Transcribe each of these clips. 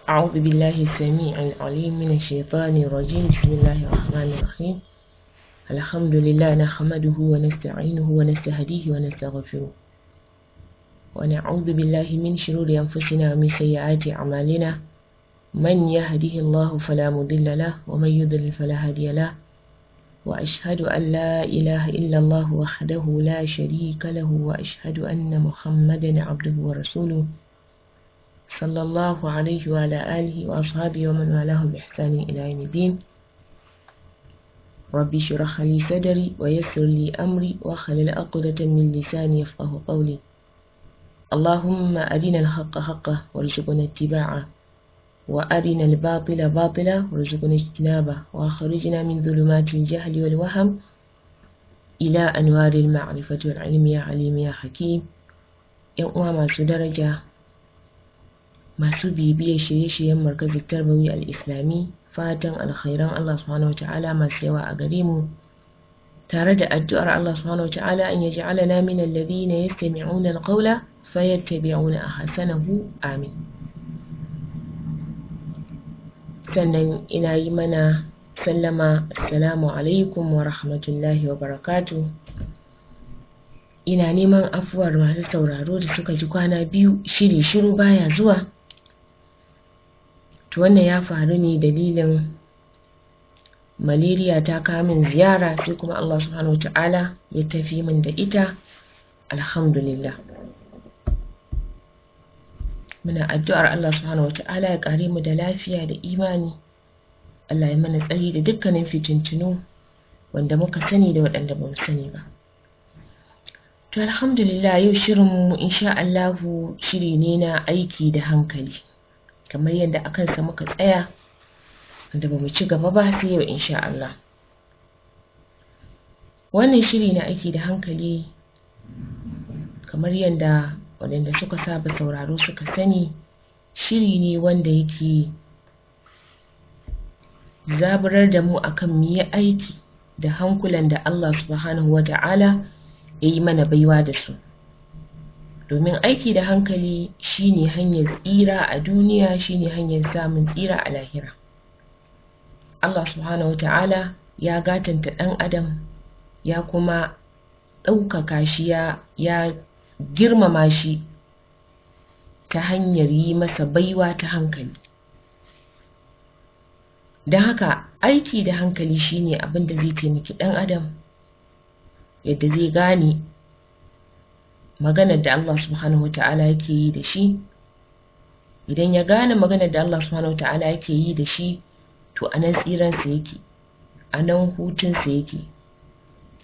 أعوذ بالله السميع العليم من الشيطان الرجيم. بسم الله الرحمن الرحيم. الحمد لله نحمده ونستعينه ونستهديه ونستغفره، ونعوذ بالله من شرور أنفسنا ومن سيئات أعمالنا. من يهده الله فلا مضل له ومن يضلل فلا هادي له، وأشهد أن لا إله إلا الله وحده لا شريك له، وأشهد أن محمدا عبده ورسوله صلى الله عليه وعلى آله وأصحابه ومن والاه بإحسان إلى يوم الدين. ربي اشرح لي صدري ويسر لي أمري واحلل عقدة من لساني يفقه قولي. اللهم أرنا الحق حقه وارزقنا اتباعه، وأرنا الباطل باطلا وارزقنا اجتنابه، وأخرجنا من ظلمات الجهل والوهم إلى أنوار المعرفة والعلم يا عليم يا حكيم. ‘Yan uwa masu daraja, masu bibiyar shirye-shiryen Markazin Tarbawi Al-Islami, fatan alkhairan Allah subhanahu wa ta'ala masu yawa a gare mu, tare da addu'ar Allah subhanahu wa ta'ala an yaj'alana min alladhina yastami'una alqawla fayattabi'una ahsanahu, amin. Sannan ina yi mana sallama, assalamu alaikum wa rahmatullahi wa barakatuh. Ina neman afuwar masu sauraro da suka ji kwana biyu shiri shiru baya zuwa. To wannan ya faru ne dalilin malaria ta kawo min ziyara, sai kuma Allah subhanahu wa ta'ala ya tafi min da ita, alhamdulillah. Muna addu'ar Allah subhanahu wa ta'ala ya kare mu da lafiya da imani. Allah ya mana tsari da dukkanin fitintunu wanda muka sani da waɗanda ba mu sani ba. To alhamdulillah, yau shirinmu insha Allahu shiri ne na aiki da hankali, kamar yadda a kansa muka tsaya, wanda ba mu ci gaba ba sai yau insha Allah. Wannan shiri na aiki da hankali, kamar yadda waɗanda suka saba sauraro suka sani, shiri ne wanda yake zaburar da mu akan mu yi aiki da hankulan da Allah subhanahu wa ta'ala ya yi mana baiwa da su. Domin aiki da hankali shine hanyar tsira a duniya, shine hanyar samun tsira a lahira. Allah subhanahu wa ta'ala ya gatanta ɗan adam, ya kuma ɗaukaka shi, ya girmama shi ta hanyar yi masa baiwa ta hankali. Don haka aiki da hankali shine abin da zai taimaki ɗan adam yadda zai gane maganar da Allah subhanahu wa ta'ala yake yi da shi. Idan ya gane maganar da Allah subhanahu wa ta'ala yake yi da shi, to anan tsiransa yake, anan hutunsa yake,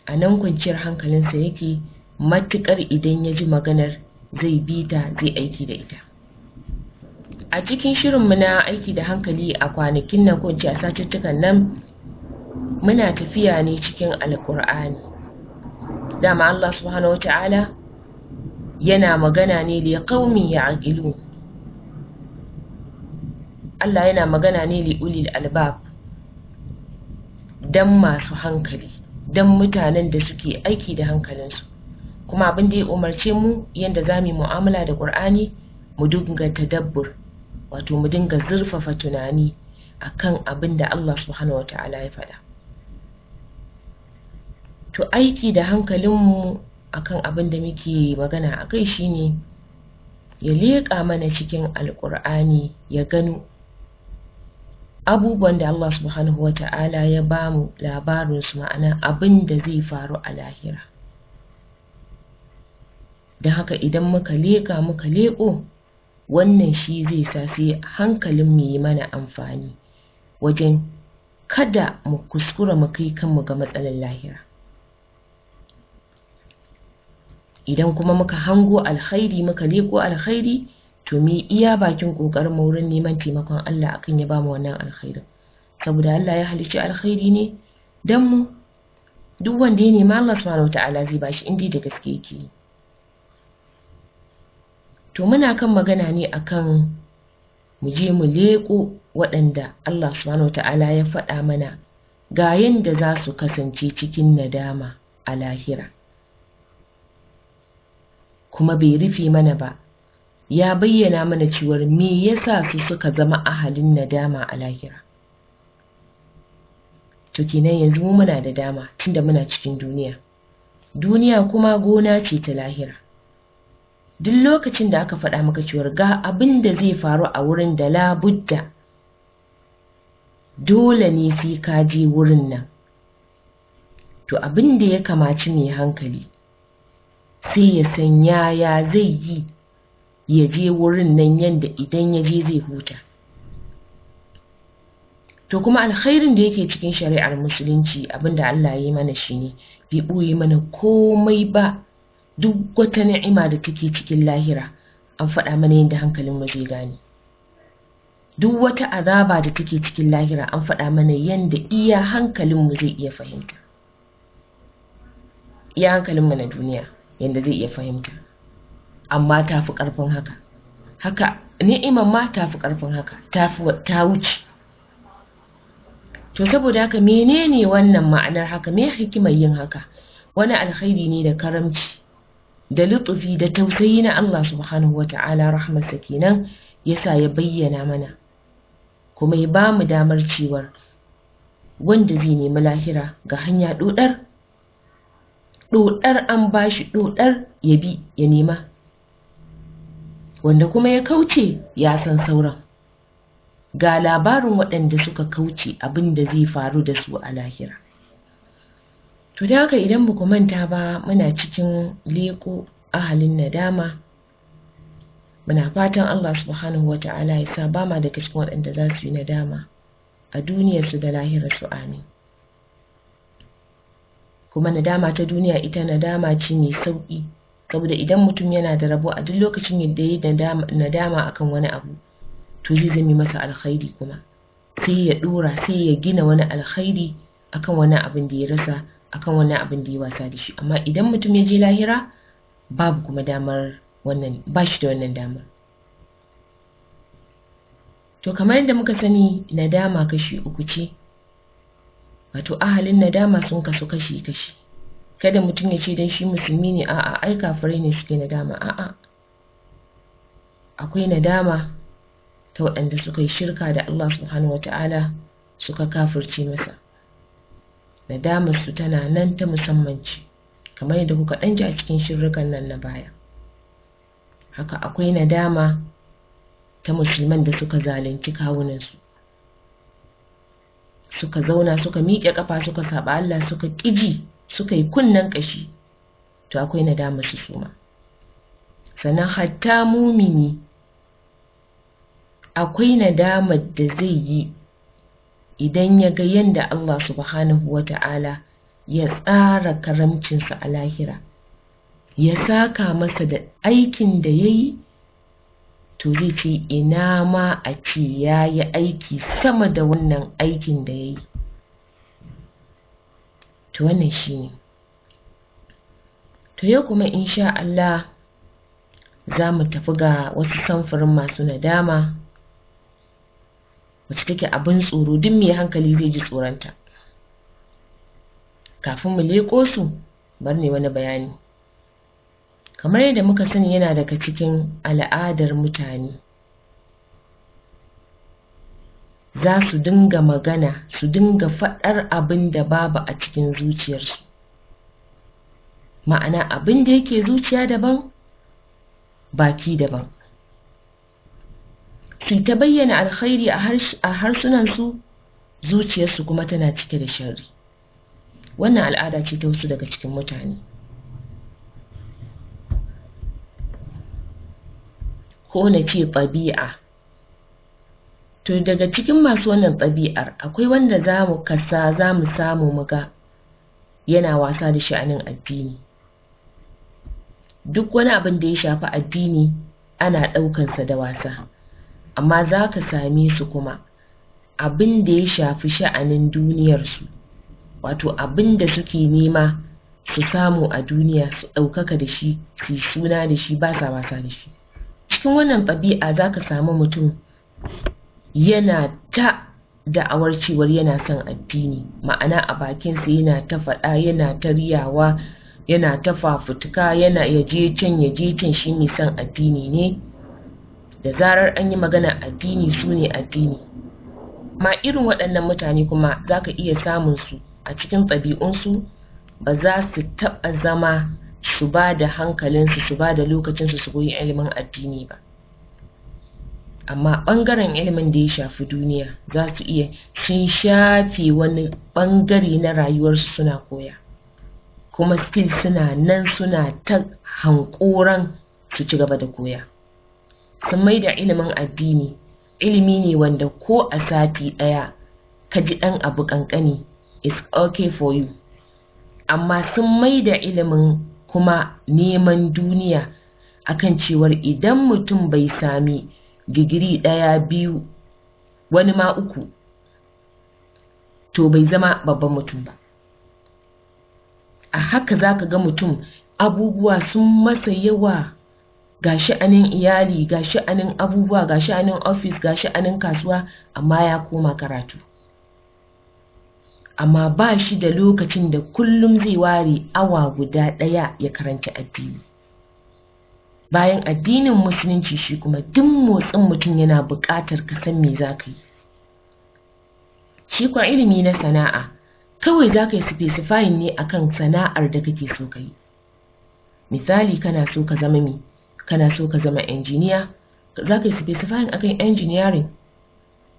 anan kwanciyar hankalinsa yake. Matuƙar idan ya ji maganar zai bi ta, zai aiki da ita. A cikin shirinmu na aiki da hankali a kwanakin nan, ko in ce a satuttukan nan, muna tafiya ne cikin Alƙur'ani. Dama Allah subhanahu wa ta'ala yana magana ne li qaumin ya'qilun. Allah yana magana ne li ulil albab, dan masu hankali, dan mutanen da suke aiki da hankalinsu. Kuma abin da ya umarce mu yanda za mu yi mu'amala da Qur'ani, mu dinga tadabbur, wato mu dinga zurfafa tunani akan abin da Allah subhanahu wa ta'ala ya faɗa. To aiki da hankalinmu akan abin da muke magana akai shine ya leƙa mana cikin Alƙur'ani, ya gano abubuwan da Allah subhanahu wa ta'ala ya bamu labarinsu, ma'ana abin da zai faru a lahira. Don haka idan muka leƙa muka leƙo, wannan shi zai sa sai hankalin mu yi mana amfani wajen kada mu kuskura mu kai kanmu ga matsalar lahira. Idan kuma muka hango alkhairi, muka leƙo alkhairi, to mu iya bakin ƙoƙarin mu wurin neman taimakon Allah akan ya bamu wannan alkhairin. Saboda Allah ya halicci alkhairi ne dan mu. Duk wanda ya nema Allah subhanahu wa ta'ala zai bashi, indai da gaske yake yi. To muna kan magana ne akan mu je mu leƙo waɗanda Allah subhanahu wa ta'ala ya faɗa mana ga yanda za su kasance cikin nadama a lahira. Kuma bai rufe mana ba, Ya bayyana mana cewar me yasa su suka zama ahalin nadama a lahira. To kenan yanzu mu muna da dama tunda muna cikin duniya. Duniya kuma gona ce ta lahira. Duk lokacin da aka faɗa maka cewar ga abin da zai faru a wurin da labudda dole ne sai ka je wurin nan, to abin da ya kamaci mai hankali sai ya san yaya zai yi ya je wurin nan yanda idan ya je zai huta. To kuma alkhairin da yake cikin shari'ar musulunci, abinda Allah ya yi mana shine bai ɓoye mana komai ba. Duk wata ni'ima da take cikin lahira an faɗa mana yadda hankalinmu zai gane. Duk wata azaba da take cikin lahira an faɗa mana yadda iya hankalinmu zai iya fahimta. Iya hankalinmu na duniya yadda zai iya fahimta. Amma ta fi ƙarfin haka. Haka ni'imar ma ta fi ƙarfin haka, ta wuce. To saboda haka menene wannan ma'anar haka, me hikimar yin haka? Wani alkhairi ne da karamci da lutufi da tausayi na Allah subhanahu wata'ala, rahmarsa kenan yasa ya bayyana mana kuma ya ba mu damar cewar wanda zai nemi lahira ga hanya dodar dodar, an bashi dodar ya bi ya nema, wanda kuma ya kauce ya san sauran. Ga labarin waɗanda suka kauce abin da zai faru da su a lahira. To da haka idan ba ku manta ba, muna cikin leƙo ahalin nadama. Muna fatan Allah subhanahu wa ta'ala ya sa ba ma daga cikin waɗanda za su yi nadama a duniyarsu da lahirarsu, amin. Kuma nadama ta duniya ita nadama ce mai sauƙi, saboda idan mutum yana da rabo a duk lokacin da ya yi nadama akan wani abu, to zai zame masa alkhairi, kuma sai ya ɗora, sai ya gina wani alkhairi akan wani abin da ya rasa, akan wani abin da ya wasa da shi. Amma idan mutum ya je lahira babu kuma damar wannan, ba shi da wannan damar. To kamar yadda muka sani, nadama kashi uku ce, wato ahalin nadama sun kasu kashi kashi. Kada mutum ya ce dan shi musulmi ne, a'a ai kafirai ne suke nadama. A'a, akwai nadama ta waɗanda suka yi shirka da Allah subhanahu wata'ala, suka kafirce masa. Nadamar su tana nan ta musamman ce, kamar yadda kuka ɗan ji a cikin shirrukan nan na baya. Haka akwai nadama ta musulman da suka zalunci kawunansu, suka zauna suka miƙe ƙafa suka saɓa Allah, suka ƙiji, suka yi kunnen ƙashi, to akwai nadama su suma. Sannan hatta mumini akwai nadamar da zai yi idan ya ga yadda Allah subhanahu wa ta'ala ya tsara karamcinsa a lahira, ya saka masa da aikin da ya yi, to zai ce ina ma a ce ya yi aiki sama da wannan aikin da ya yi. To wannan shi ne. To yau kuma insha Allah za mu tafi ga wasu samfurin masu nadama wacce take abin tsoro, duk mai hankali zai ji tsoronta. Kafin mu leƙo su, bar ne wani bayani. Kamar yadda muka sani, yana daga cikin al'adar mutane za su dinga magana, su dinga faɗar abin da babu a cikin zuciyarsu. Ma'ana abin da yake zuciya daban, baki daban. Su ta bayyana alkhairi a harsunansu, zuciyarsu kuma tana cike da sharri. Wannan al'ada ce ta wasu daga cikin mutane. Ko na ce ɗabi'a. To daga cikin masu wannan ɗabi'ar akwai wanda za mu kasa, za mu samu mu ga yana wasa da sha'anin addini. Duk wani abin da ya shafi addini ana ɗaukansa da wasa, amma za ka same su kuma abin da ya shafi sha'anin duniyarsu, wato abin da suke nema su samu a duniya, su ɗaukaka da shi, su yi suna da shi, ba sa wasa da shi. Cikin wannan ɗabi'a za ka samu mutum yana ta da'awar cewar yana son addini, ma'ana a bakinsa yana ta faɗa, yana ta riyawa, yana ta fafutuka, yana ya je can ya je can, shi mai son addini ne. Da zarar an yi magana addini, su ne addini. Ma irin waɗannan mutane kuma za ka iya samun su a cikin ɗabi'unsu ba za su taɓa zama su ba da hankalinsu, su ba da lokacinsu su koyi ilimin addini ba. Amma ɓangaren ilimin da ya shafi duniya, za su iya sun shafe wani ɓangare na rayuwarsu suna koya, kuma still suna nan suna ta hankoran su ci gaba da koya. Sun mai da ilimin addini ilimi ne wanda ko a sati ɗaya ka ji ɗan abu ƙanƙani is okay for you. Amma sun mai da ilimin kuma neman duniya akan cewar idan mutum bai sami digiri ɗaya, biyu, wani ma uku, to bai zama babban mutum ba. A haka za ka ga mutum abubuwa sun masa yawa, ga sha'anin iyali, ga sha'anin abubuwa, ga sha'anin ofis, ga sha'anin kasuwa, amma ya koma karatu. Amma ba shi da lokacin da kullum zai ware awa guda ɗaya ya karanta addini. Bayan addinin Musulunci shi kuma duk motsin mutum yana buƙatar ka san me za ka yi. Shi kuwa ilimi na sana'a, kawai za ka yi specifying ne akan sana'ar da kake so ka yi. Misali, kana so ka zama me? Kana so ka zama engineer, za ka yi specifying akan engineering.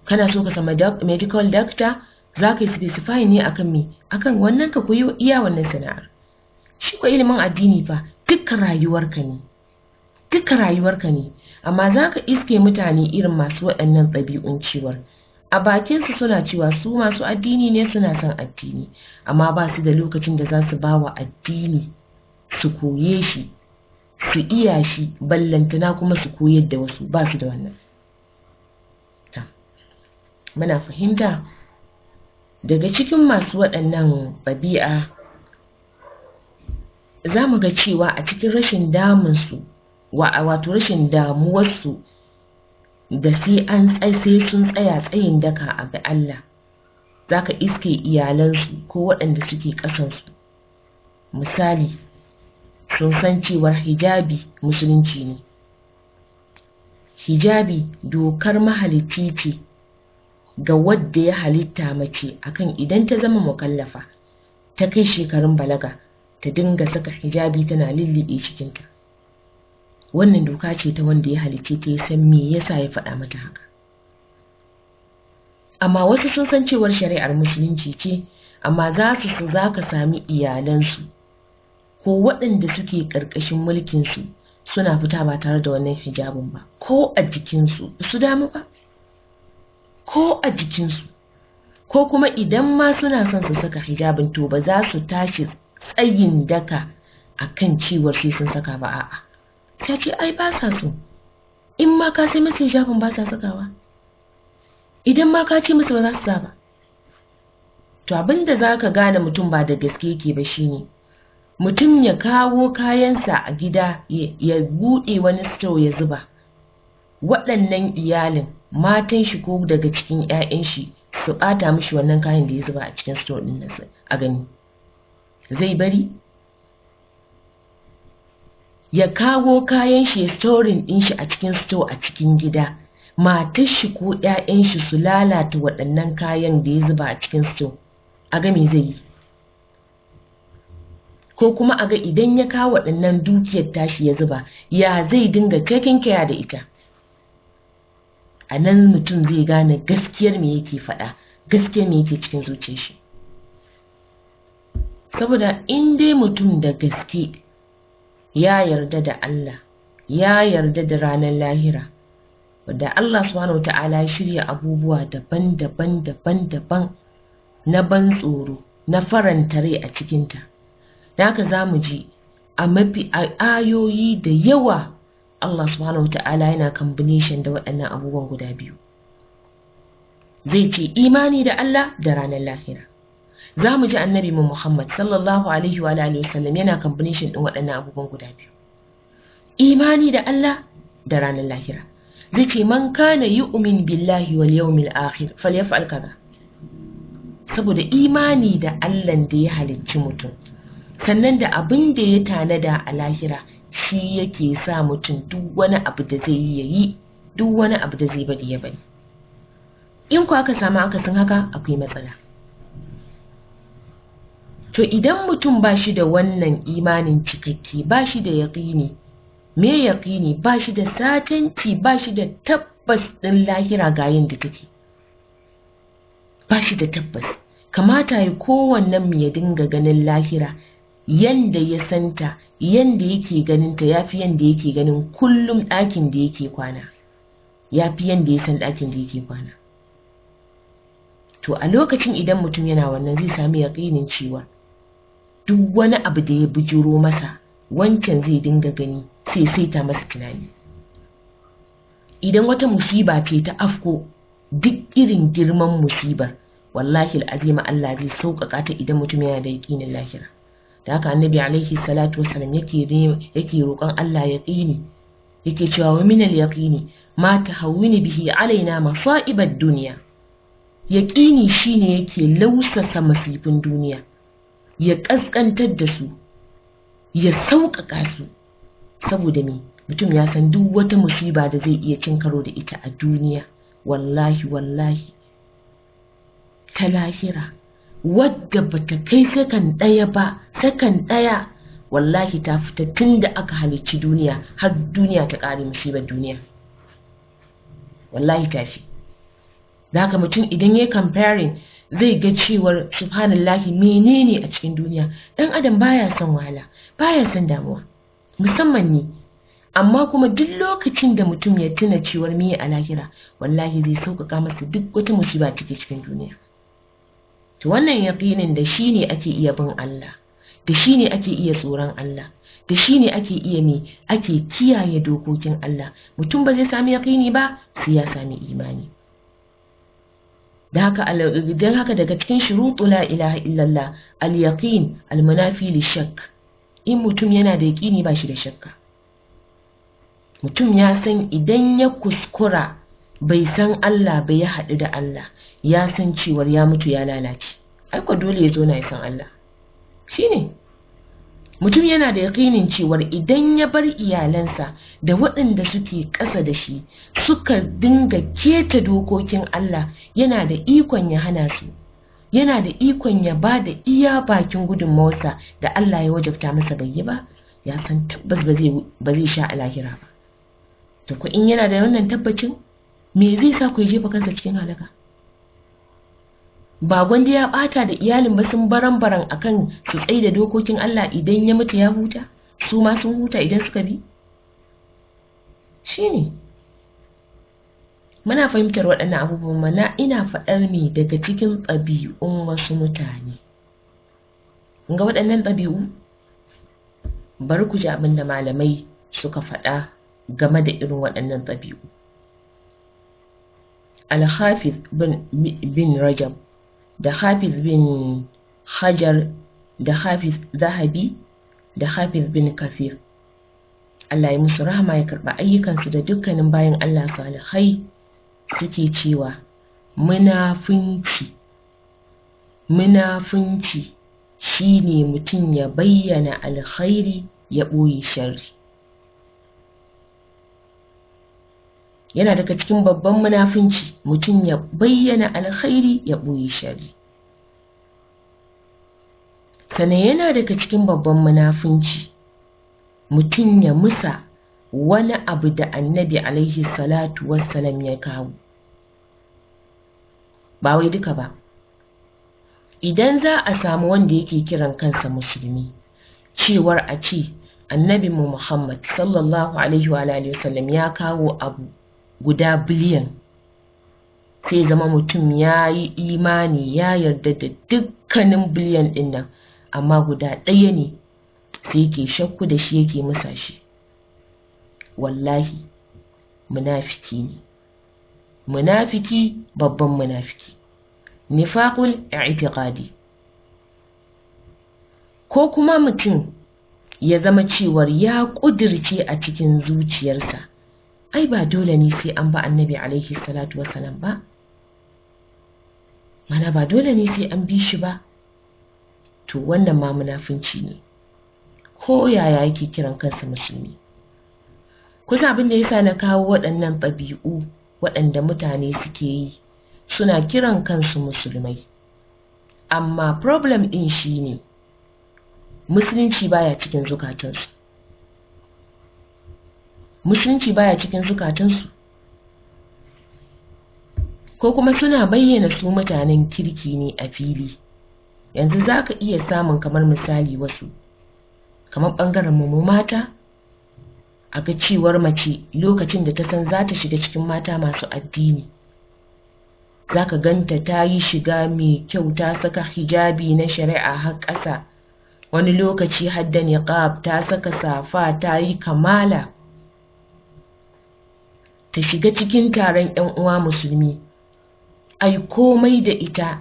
Kana so ka zama medical doctor, za ka yi specifying ne akan me? Akan wannan, ka koyi iya wannan sana'ar. Shi kuwa ilimin addini fa, dukkan rayuwarka ne. Duka rayuwarka ne. Amma za ka iske mutane irin masu waɗannan ɗabi'un cewar a bakinsu suna cewa su masu addini ne, suna son addini, amma ba su da lokacin da za su ba wa addini su koye shi, su iya shi, ballantana kuma su koyar da wasu. Ba su da wannan. Muna fahimta, daga cikin masu waɗannan ɗabi'a za mu ga cewa a cikin rashin damunsu, wato rashin damuwarsu da sai sun tsaya tsayin daka a bi Allah, za ka iske iyalansu ko waɗanda suke ƙasansu, misali, sun san cewar hijabi Musulunci ne, hijabi dokar Mahalicci ce ga wadda ya halitta mace, akan idan ta zama mukallafa, ta kai shekarun balaga, ta dinga saka hijabi tana lulluɓe cikinta. Wannan doka ce ta wanda ya halicce ta, ya san me yasa ya faɗa mata haka. Amma wasu sun san cewar shari'ar Musulunci ce, amma za su so za ka sami iyalansu ko waɗanda suke ƙarƙashin mulkinsu suna fita ba tare da wannan hijabin ba, ko a jikinsu su damu ba, ko a jikinsu. Ko kuma idan ma suna son su saka hijabin, to ba za su tashi tsayin daka akan cewar sai sun saka ba. A'a, ta ce ai ba sa so. In ma ka sai musu hijabin, ba sa sakawa. Idan ma ka ce musu, ba za su sa ba. To, abin da za ka gane mutum ba da gaske yake ba shine mutum ya kawo kayansa a gida, ya buɗe wani store ya zuba, waɗannan iyalin, matan shi ko daga cikin 'ya'yan shi, su ɓata mishi wannan kayan da ya zuba a cikin store ɗin nan, a gani zai bari. Ya kawo kayan shi, ya storing ɗin shi a cikin store a cikin gida, matar shi ko 'ya'yan shi su lalata waɗannan kayan da ya zuba a cikin store, a ga me zai yi. Ko kuma a ga idan ya kawo waɗannan dukiyar tashi ya zuba, ya zai dinga taking care da ita. A nan mutum zai gane gaskiyar me yake faɗa, gaskiyar me yake cikin zuciyar shi. Saboda in dai mutum da gaske ya yarda da Allah, ya yarda da ranar lahira, wadda Allah Subhanahu Wata'ala ya shirya abubuwa daban-daban daban-daban na ban tsoro, na faranta rai a cikinta, da haka za mu ji a mafi ayoyi da yawa Allah Subhanahu Wata'ala yana combination da waɗannan abubuwan guda biyu. Zai ce imani da Allah da ranar lahira. Za mu ji Annabi mu Muhammad sallallahu alaihi wa alihi wasallam yana combination ɗin waɗannan abubuwan guda biyu, imani da Allah da ranar lahira. Zai ce: "Man kana yu'min billahi wal yawmil akhir falyaf'al kaza." Saboda imani da Allah da ya halicci mutum, sannan da abin da ya tanada a lahira, shi yake sa mutum duk wani abu da zai yi, yayi Duk wani abu da zai bari ya bari. In ku aka samu akasin haka, akwai matsala. To idan mutum ba shi da wannan imanin cikakke, ba shi da yaƙini, me yaƙini? Ba shi da satanci, ba shi da tabbas ɗin lahira ga yanda take. Ba shi da tabbas. Kamata ya kowannen mu ya dinga ganin lahira yanda ya santa, yanda yake ganinta, yafi yanda yake ganin kullum ɗakin da yake kwana, yafi yanda ya san ɗakin da yake kwana. To a lokacin idan mutum yana wannan, zai sami yaƙinin cewa duk wani abu da ya bijiro masa, wancan zai dinga gani, sai saita masa tunani. Idan wata musiba ce ta afko, duk irin girman musibar, wallahi al'azima Allah zai sauƙaƙa ta idan mutum yana da yaƙinin lahira. Da haka Annabi alaihi salatu wasalam yake roƙon Allah yaqini, yake cewa wa min al-yaqini ma tahawwini bihi alaina masa'ibad dunya. Yaqini shine yake lausasa masifin duniya, ya kaskantar da su, ya sauƙaƙa su. Saboda me? Mutum ya san duk wata musiba da zai iya cin karo da ita a duniya, wallahi wallahi ta lahira wadda bata kai sakan ɗaya ba, sakan ɗaya wallahi ta fita tun da aka halicci duniya har duniya ta ƙare musibar duniya, wallahi ta fi. Da haka mutum idan ya comparing zai ga cewar subhanallahi, menene a cikin duniya? Dan adam baya son wahala, baya son damuwa, musamman ni. Amma kuma duk lokacin da mutum ya tuna cewar meye a lahira, wallahi zai sauƙaƙa masa duk wata musiba take cikin duniya. To wannan yaƙinin da shi ne ake iya bin Allah, da shi ne ake iya tsoron Allah, da shi ne ake iya me ake kiyaye dokokin Allah. Mutum ba zai sami yaƙini ba sai ya sami imani. Da haka, don haka daga cikin shuruɗu la ilaha illallah al-yaqin al-munafi li shakk. In mutum yana da yaƙini, ba shi da shakka. Mutum ya san idan ya kuskura bai san Allah ba, ya haɗu da Allah, ya san cewar ya mutu ya lalace. Ai ko dole ya zo na ya san Allah. Shine mutum yana da yaƙinin cewar idan ya bar iyalansa da waɗanda suke ƙasa da shi suka dinga keta dokokin Allah, yana da ikon ya hana su, yana da ikon ya ba da iya bakin gudunmawarsa da Allah ya wajabta masa, bai yi ba, ya san tabbas ba zai sha a lahira ba. To ko in yana da wannan tabbacin, me zai sa ku jefa kansa cikin halaka? Ba gwanda ya bata da iyalin ba, sun baran-baran akan su tsaye da dokokin Allah, idan ya mutu ya huta, su ma sun huta idan suka bi? Shine muna fahimtar waɗannan abubuwan. Mana ina faɗar me daga cikin ɗabi'un wasu mutane ga waɗannan ɗabi'u. Bari ku ji abin da malamai suka faɗa game da irin waɗannan ɗabi'u. Al-Hafiz bin Rajab da Hafiz bin Hajar da Hafiz Zahabi da Hafiz bin Kafir, Allah ya musu rahama ya karɓa ayyukansu da dukkanin bayan Allah salihai, suke cewa munafunci shine mutum ya bayyana alkhairi ya ɓoye sharri. Yana daga cikin babban munafunci mutum ya bayyana alkhairi ya ɓoye sharri. Sannan yana daga cikin babban munafunci mutum ya musa wani abu da Annabi alaihi salatu wassalam ya kawo. Ba wai duka ba. Idan za a samu wanda yake kiran kansa musulmi, cewar a ce Annabi mu Muhammad sallallahu alaihi wa alihi wasallam ya kawo abu guda biliyan, sai zama mutum ya yi imani, ya yarda da dukkanin biliyan ɗin nan, amma guda ɗaya ne sai yake shakku da shi, yake musa shi, wallahi munafiki ne, munafiki, babban munafiki, nifaqul i'tiqadi. Ko kuma mutum ya zama cewar ya ƙudirce a cikin zuciyarsa, ai ba dole ne sai an ba Annabi alaihi salatu wasalam ba, mana ba dole ne sai an bi shi ba, to wannan ma munafunci ne, ko yaya yake kiran kansa musulmi. Kusa abin da yasa na kawo waɗannan ɗabi'u waɗanda mutane suke yi, suna kiran kansu musulmai, amma problem ɗin shine musulunci baya cikin zukatansu. Musulunci baya cikin zukatansu, ko kuma suna bayyana su mutanen kirki ne a fili. Yanzu za ka iya samun kamar misali wasu, kamar ɓangaren mu mata, a ga cewar mace lokacin da ta san za ta shiga cikin mata masu addini, za ka ganta ta yi shiga mai kyau, ta saka hijabi na shari'a har ƙasa, wani lokaci har da niqab, ta saka safa, ta yi kamala, ta shiga cikin taron 'yan uwa musulmi, ai komai da ita,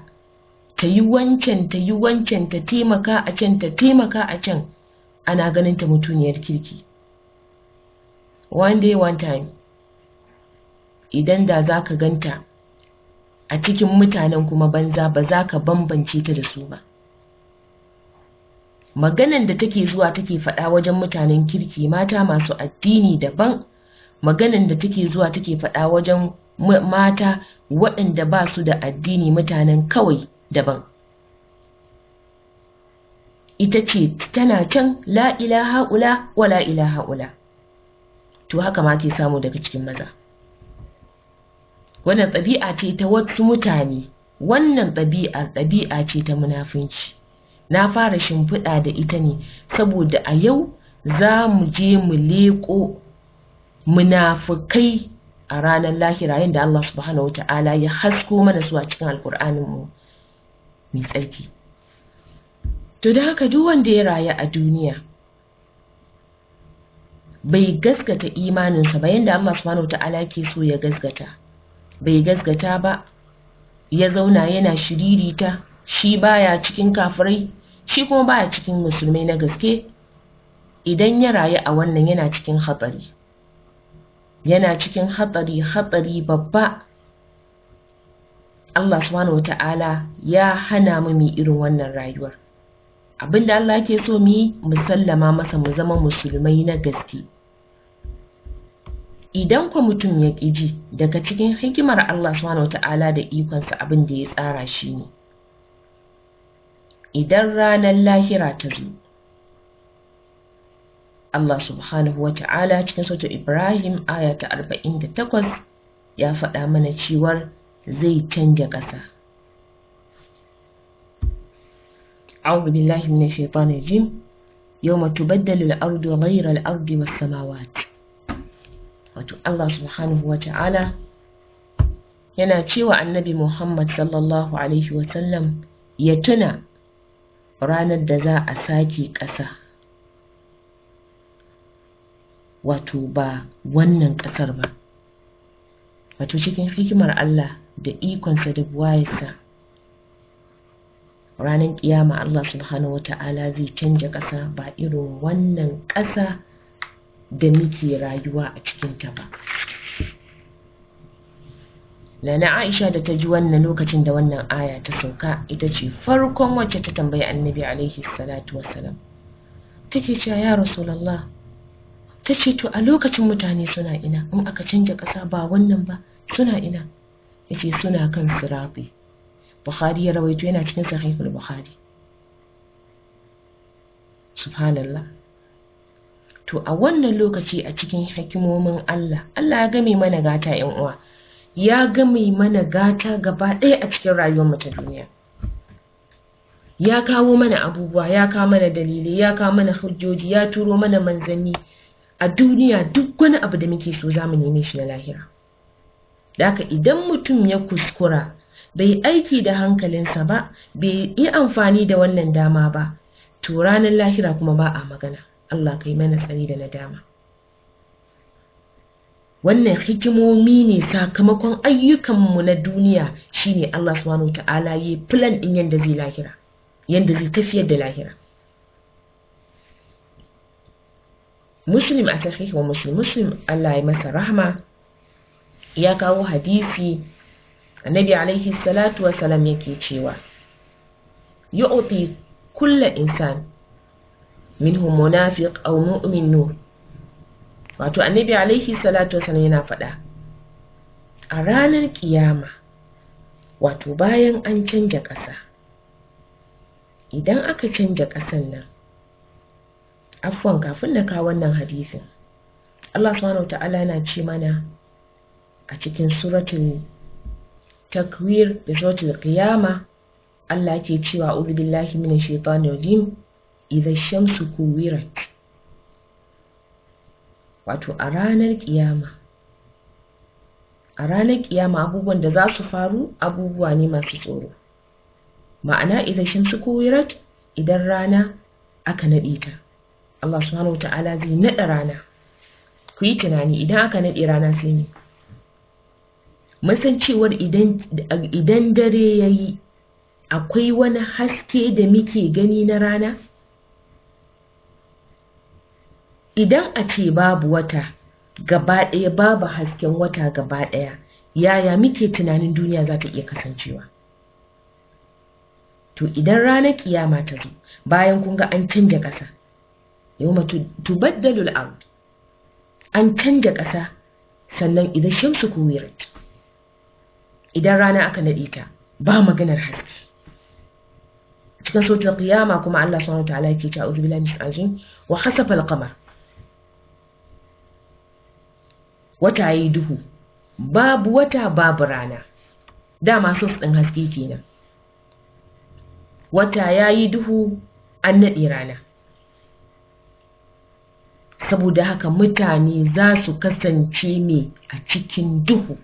ta yi wancan, ta yi wancan, ta taimaka a can, ta taimaka a can, ana ganin ta mutuniyar kirki. One day, one time, idan da za ka ganta a cikin mutanen kuma banza, ba za ka bambance ta da su ba. Maganan da take zuwa take faɗa wajen mutanen kirki, mata masu addini daban, maganan da take zuwa take faɗa wajen mata waɗanda ba su da addini, mutanen kawai daban. Ita ce tana can la ilaha ula wa la ilaha ula. To haka ma ke samu daga cikin maza. Wannan ɗabi'a ce ta wasu mutane, wannan ɗabi'a ɗabi'a ce ta munafunci. Na fara shimfiɗa da ita ne saboda a yau za mu je mu leƙo munafukai a ranar lahira, yadda Allah subhanahu wa ta'ala ya hasko mana su a cikin alƙur'anin mu mai tsarki. To da haka duk wanda ya rayu a duniya bai gaskata imaninsa ba yadda Allah subhanahu wa ta'ala ke so ya gaskata, bai gaskata ba, ya zauna yana shiririta, shi baya cikin kafirai, shi kuma baya cikin musulmai na gaske. Idan ya rayu a wannan, yana cikin hatsari, yana cikin hatsari, hatsari babba. Allah subhanahu wata'ala ya hana mu mu irin wannan rayuwar. Abinda Allah ke so mu yi, mu sallama masa, mu zama musulmai na gaske. Idan kwa mutum ya ƙi ji, daga cikin hikimar Allah subhanahu wata'ala da ikonsa abin da ya tsara shi ne, idan ranar lahira ta zo, Allah subhanahu wata'ala cikin sautu Ibrahim aya ta 48 ya faɗa mana cewar zai canja ƙasa. A'udhu billahi minash shaitanir rajim. Yawma tubaddalu al-ardu ghayra al-ardi was-samawat. Wato Allah subhanahu wata'ala yana cewa Annabi Muhammad sallallahu alaihi wa sallam ya tuna ranar da za a sake ƙasa, wato ba wannan ƙasar ba. Wato cikin hikimar Allah da ikonsa da buwayarsa, ranar kiyama Allah subhanahu wata'ala zai canja ƙasa, ba irin wannan ƙasa da muke rayuwa a cikinta ba. Nana Aisha da ta ji wannan lokacin da wannan aya ta sauka, ita ce farkon wacce ta tambayi Annabi alaihi salatu wassalam. Take cewa ya Rasulullah, ta ce to a lokacin mutane suna ina in aka canja ƙasa ba wannan ba, suna ina? Yace suna kan sirati. Bukhari ya rawaito, yana cikin sahihul Bukhari. Subhanallah. To a wannan lokaci a cikin hikimomin Allah, Allah ya game mana gata ƴan uwa, ya game mana gata gaba ɗaya a cikin rayuwar mu ta duniya. Ya kawo mana abubuwa, ya kawo mana dalilai, ya kawo mana hujjoji, ya turo mana manzanni. A duniya duk wani abu da muke so zamu neme shi na lahira. Da haka idan mutum ya kuskura bai aiki da hankalinsa ba, bai yi amfani da wannan dama ba, to ranar lahira kuma ba a magana. Allah kai mana tsari da nadama. Wannan hikimomi ne sakamakon ayyukanmu na duniya, shine Allah subhanahu wata'ala yi plan din yanda zai lahira, yanda zai tafiyar da lahira. Muslim a sahih wa Muslim, Muslim Allah ya masa rahma ya kawo hadisi, Annabi alaihi salatu wasalam yake cewa yu'ti kulla insan minhum munafiq aw mu'min nur. Wato annabi alaihi salatu wasallam yana faɗa a ranar kiyama, wato bayan an canja ƙasa, idan aka canja ƙasan nan, afwan, kafin na kawo wannan hadisin, Allah subhanahu ta'ala yana ce mana a cikin suratul Takwir da suratul Qiyama, Allah ke cewa a'udhu billahi minash shaitanir rajim, idha shamsu kuwirat. Wato a ranar kiyama, a ranar kiyama abubuwan da za su faru abubuwa ne masu tsoro. Ma'ana idha shamsu kuwirat, idan rana aka nade ta, Allah subhanahu ta'ala zai nada rana. Ku yi tunani, idan aka nade rana sai ne mun san cewar idan dare yayi akwai wani haske da muke gani na rana. Idan a ce babu wata gaba ɗaya, babu hasken wata gaba ɗaya, yaya muke tunanin duniya za ta iya kasancewa? To idan ranar kiyama ta zo, bayan kun ga an canja ƙasa, yawma tubaddalu al-ard, an canja ƙasa, sannan idan shamsu kuwirat, idan rana aka nade ta, ba maganar haske. Cikin suratul Qiyama kuma Allah subhanahu wa ta'ala yake cewa a'udhu billahi minash shaitanir rajim, wa khasafa al-qamar, wata yayi duhu, babu wata babu rana, dama sos ɗin haske kenan. Wata yayi duhu, an nade rana. Saboda haka mutane za su kasance me a cikin duhu.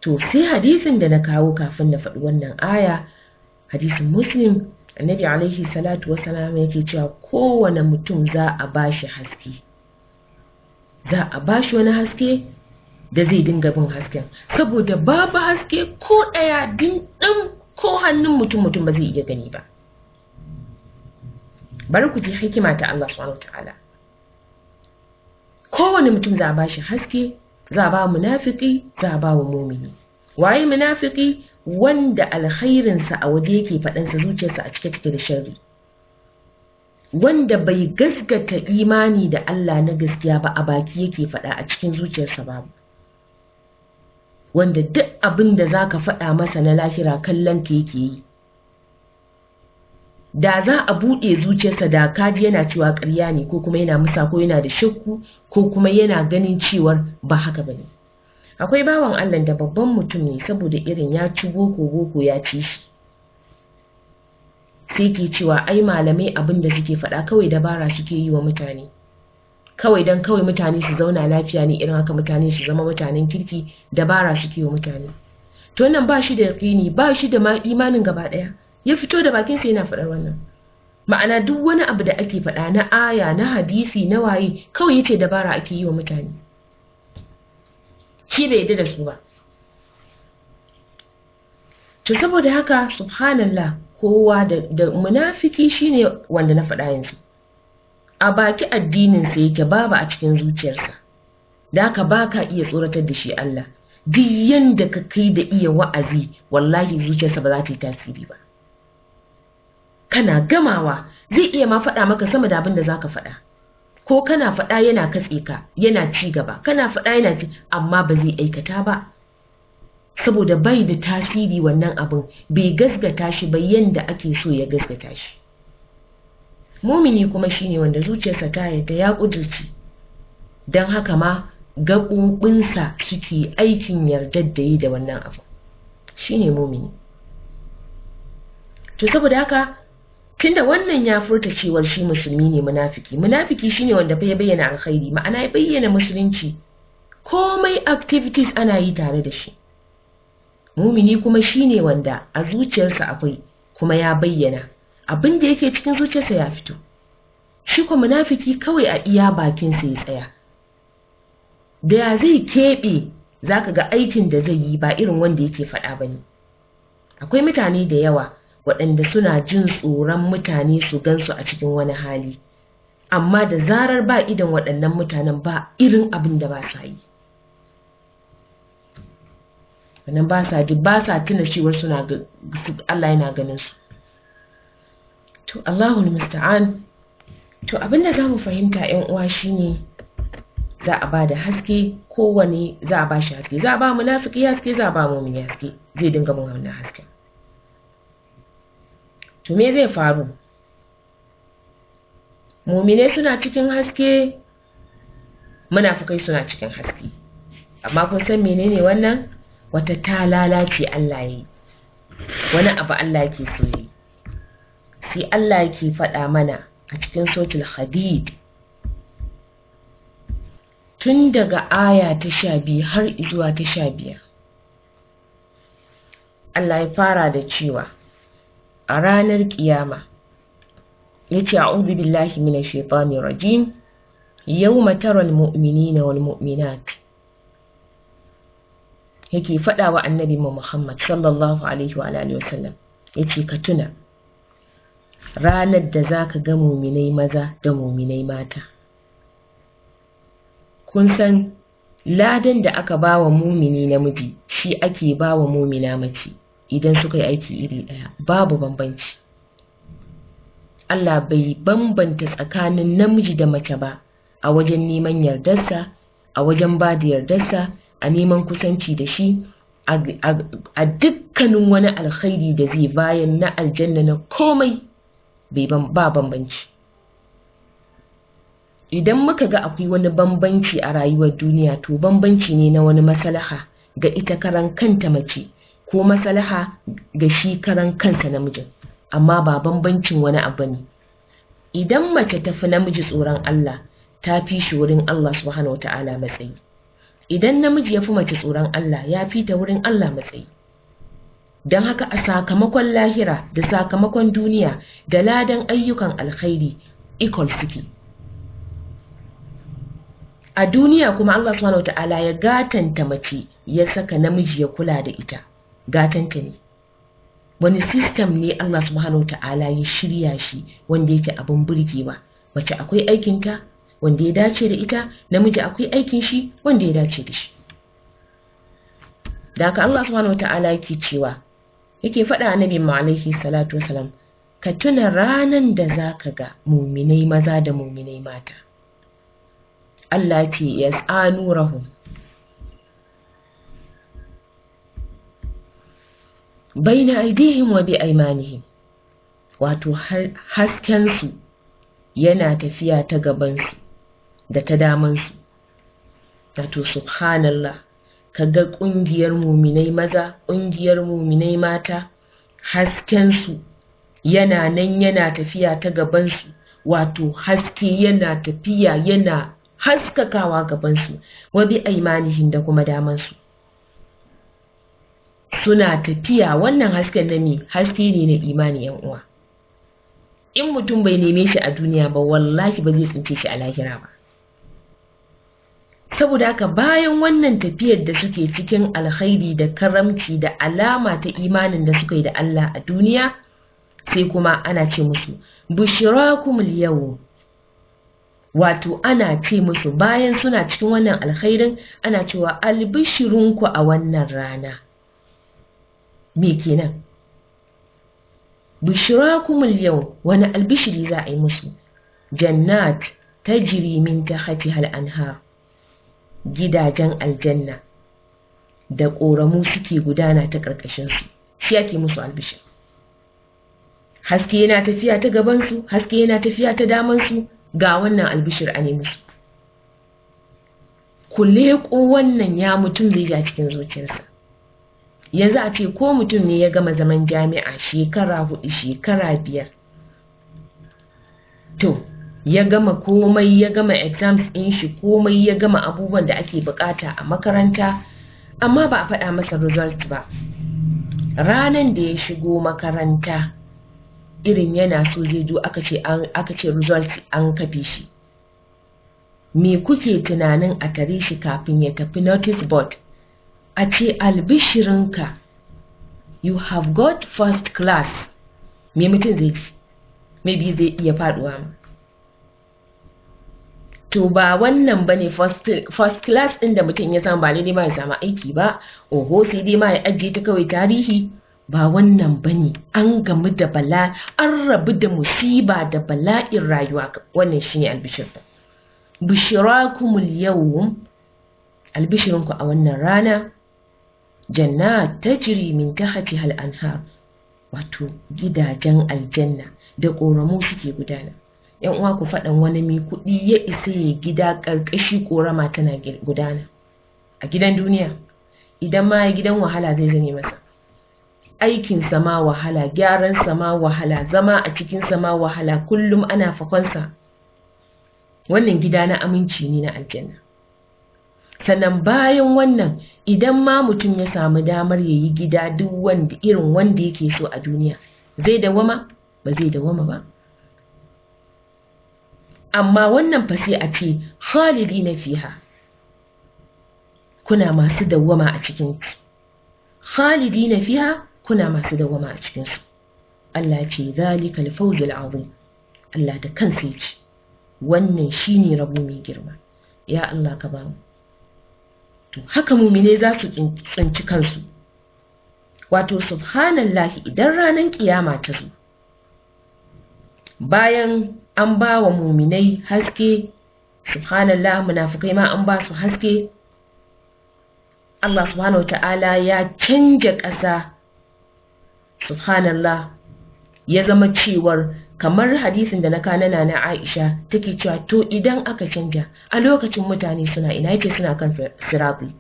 To sai hadisin da na kawo kafin na faɗi wannan aya, hadisin Muslim, annabi alaihi salatu wasalam yake cewa kowane mutum za a bashi haske, za a bashi wani haske da zai dinga bin hasken, saboda babu haske ko ɗaya din ɗin ko hannun mutum ba zai iya gani ba. Bari ku ji hikima ta Allah subhanahu ta'ala. Kowane mutum za a bashi haske, za a ba munafiki, za a ba wa mumini. Waye munafiki? Wanda alkhairinsa a waje yake faɗansa, zuciyarsa a cike take da sharri, wanda bai gaskata imani da Allah na gaskiya ba, a baki yake faɗa, a cikin zuciyarsa babu. Wanda duk abin da zaka faɗa masa na lahira kallon ka yake yi. Da za a buɗe zuciyarsa da kaji yana cewa ƙarya ne, ko kuma yana musa, ko yana da shakku, ko kuma yana ganin cewar ba haka bane. Akwai bawan Allah da babban mutum ne, saboda irin ya ci boko boko ya ci shi, sai ke cewa ai malamai abin da suke faɗa kawai dabara suke yi wa mutane, kawai don kawai mutane su zauna lafiya ne, irin haka mutane su zama mutanen kirki, dabara suke yi wa mutane. To wannan ba shi da yaƙini, ba shi da ma imanin gaba ɗaya, ya fito da bakinsa yana faɗar wannan. Ma'ana duk wani abu da ake faɗa na aya, na hadisi, na waye, kawai yace dabara ake yi wa mutane, shi bai yarda da su ba. To saboda haka subhanallah, kowa da munafiki shine wanda na faɗa yanzu, a baki addinin sa yake, babu a cikin zuciyarsa. Da haka baka iya tsoratar da shi Allah, duk yanda ka kai da iya wa'azi, wallahi zuciyarsa ba za ta yi tasiri ba. Kana gamawa zai iya ma faɗa maka sama da abin da zaka faɗa, ko kana faɗa yana katse ka, yana ci gaba, kana faɗa yana ci, amma ba zai aikata ba, saboda bai da tasiri wannan abin, bai gasgata shi ba yanda ake so ya gasgata shi. Mumini kuma shine wanda zuciyarsa ta yarda, ya ƙudurci, don haka ma gaɓoɓinsa suke aikin yardar da yi da wannan abu, shine mumini. To saboda haka tunda wannan ya furta cewar shi musulmi ne, munafiki, munafiki shine wanda fa ya bayyana alkhairi, ma'ana ya bayyana musulunci, komai activities ana yi tare da shi. Mumini kuma shine wanda a zuciyarsa akwai, kuma ya bayyana abin da yake cikin zuciyarsa ya fito. Shi kuma munafiki kawai a iya bakinsa ya tsaya, da ya zai keɓe zaka ga aikin da zai yi ba irin wanda yake faɗa bane. Akwai mutane da yawa waɗanda suna jin tsoron mutane su gansu a cikin wani hali, amma da zarar ba idan waɗannan mutanen ba irin abin da ba sa yi. Wannan ba sa ji, ba sa tuna cewar suna Allah yana ganin su. To Allahul musta'an. To abinda za mu fahimta ‘yan uwa shine za a ba da haske, kowane za a ba shi haske, za a ba munafiki haske, za a ba mumini haske, zai dinga bin wannan hasken. To me zai faru? Mumine suna cikin haske, munafikai suna cikin haske. Amma kun san menene wannan? Wata ta lalace Allah yayi. Wani abu Allah yake so yi. Sai Allah yake faɗa mana a cikin Suratul Hadid, tun daga aya ta 12 har zuwa ta 15. Allah ya fara da cewa a ranar kiyama yace a'udhu billahi minash shaitanir rajim, yawma taral mu'minina wal mu'minat. Yake faɗa wa annabi Muhammad sallallahu alaihi wa alihi wasallam, yace ka tuna ranar da zaka ga muminai maza da muminai mata. Kun san ladan da aka bawa mumini namiji shi ake bawa mumina mace idan suka yi aiki iri ɗaya, babu bambanci. Allah bai bambanta tsakanin namiji da mace ba a wajen neman yardarsa, a wajen ba da yardarsa, a neman kusanci da shi, a dukkanin wani alkhairi da zai bayan na aljanna na komai, ba bambanci. Idan muka ga akwai wani bambanci a rayuwar duniya, to bambanci ne na wani maslaha ga ita karan kanta mace ko maslaha ga shi karan kansa namijin, amma ba bambancin wani abu ne. Idan mace ta fi namiji tsoron Allah, ta fi shi wurin Allah subhanahu wata'ala matsayi. Idan namiji ya fi mace tsoron Allah, ya fi ta wurin Allah matsayi. Don haka a sakamakon lahira da sakamakon duniya da ladan ayyukan alkhairi equal suke. A duniya kuma Allah subhanahu wata'ala ya gatanta mace, ya saka namiji ya kula da ita. Gatanta ne. Wani system ne Allah subhanahu wata'ala ya shirya shi wanda yake abin burgewa. Mace akwai aikinta wanda ya dace da ita, namiji akwai aikin shi wanda ya dace da shi. Da haka Allah subhanahu wata'ala yake cewa, yake faɗa annabi mu alaihi salatu wasalam, ka tuna ranan da zaka ga muminai maza da muminai mata. Allah ce yas'a nurahum baina aidihim wa bi aymanihim, wato hasken su yana tafiya ta gaban su da ta daman su. Wato subhanallah, kaga kungiyar muminai maza, kungiyar muminai mata, hasken su yana nan yana tafiya ta gaban su, wato haske yana tafiya yana haskakawa gaban su, wa bi aymanihim da kuma daman su. Suna tafiya, wannan hasken na me? Haske ne na imani yan uwa. In mutum bai neme shi a duniya ba, wallahi ba zai tsince shi a lahira ba. Saboda haka bayan wannan tafiyar da suke cikin alkhairi da karamci da alama ta imanin da suka yi da Allah a duniya, sai kuma ana ce musu bushrakumul yawm. Wato ana ce musu bayan suna cikin wannan alkhairin, ana cewa albishirunku a wannan rana. Me kenan? Bushrakumul yawm, wani albishiri za a yi musu? Jannat tajri min tahtiha al-anhar, gidajen aljanna da ƙoramu suke gudana ta ƙarƙashin su, shi ake musu albishir. Haske yana tafiya ta gaban su, haske yana tafiya ta daman su, ga wannan albishir a ne musu. Ku leƙo wannan ya mutum zai ji a cikin zuciyarsa. Yanzu a ce ko mutum ne ya gama zaman jami'a shekara 4, shekara 5, to ya gama komai, ya gama exams ɗin shi, komai ya gama abubuwan da ake bukata a makaranta, amma ba a faɗa masa result ba. Ranan da ya shigo makaranta irin yana so zai zo, aka ce result an kafe shi. Me kuke tunanin a tare shi kafin ya tafi notice board? A ce albishirinka, you have got first class. Me mutum zai ji? Maybe zai iya faduwa ma. To ba wannan bane first class din da mutum ya samu, ba daidai ma ya samu aiki ba, oho sai dai ma ya ajiye ta kawai tarihi. Ba wannan bane, an gamu da bala, an rabu da musiba da bala'in rayuwa. Wannan shine albishir. Bishirakumul yawm, albishirinku a wannan rana, jannat tajri min tahtiha al-anhar, wato gidajen aljanna da ƙoramu suke gudana. Yan uwa, ku faɗan wani mai kuɗi ya isa ya gida ƙarƙashi ƙorama tana gudana a gidan duniya? Idan ma ya gidan, wahala zai zame masa. Aikin sama wahala, gyaran sama wahala, zama a cikin sama wahala, kullum ana fakonsa. Wannan gida na aminci ne na aljanna. Sannan bayan wannan, idan ma mutum ya samu damar ya yi gida duk wanda irin wanda yake so a duniya, zai dawama? Ba zai dawama ba. Amma wannan fa sai a ce khalidina fiha, kuna masu dawwama a cikin, khalidina fiha, kuna masu dawwama a cikin su. Allah ce zalikal fawzul azim. Allah da kansa ya ce wannan shine rabo mai girma. Ya Allah, ka bamu. To haka mumine za su tsinci kansu. Wato subhanallahi, idan ranar kiyama ta zo, bayan an ba wa muminai haske, subhanallah, munafukai ma an ba su haske, Allah subhanahu ta'ala ya canja ƙasa, subhanallah, ya zama cewar kamar hadisin da na kanana na Aisha take cewa, to idan aka canja a lokacin, mutane suna ina? Yake suna kan sirati.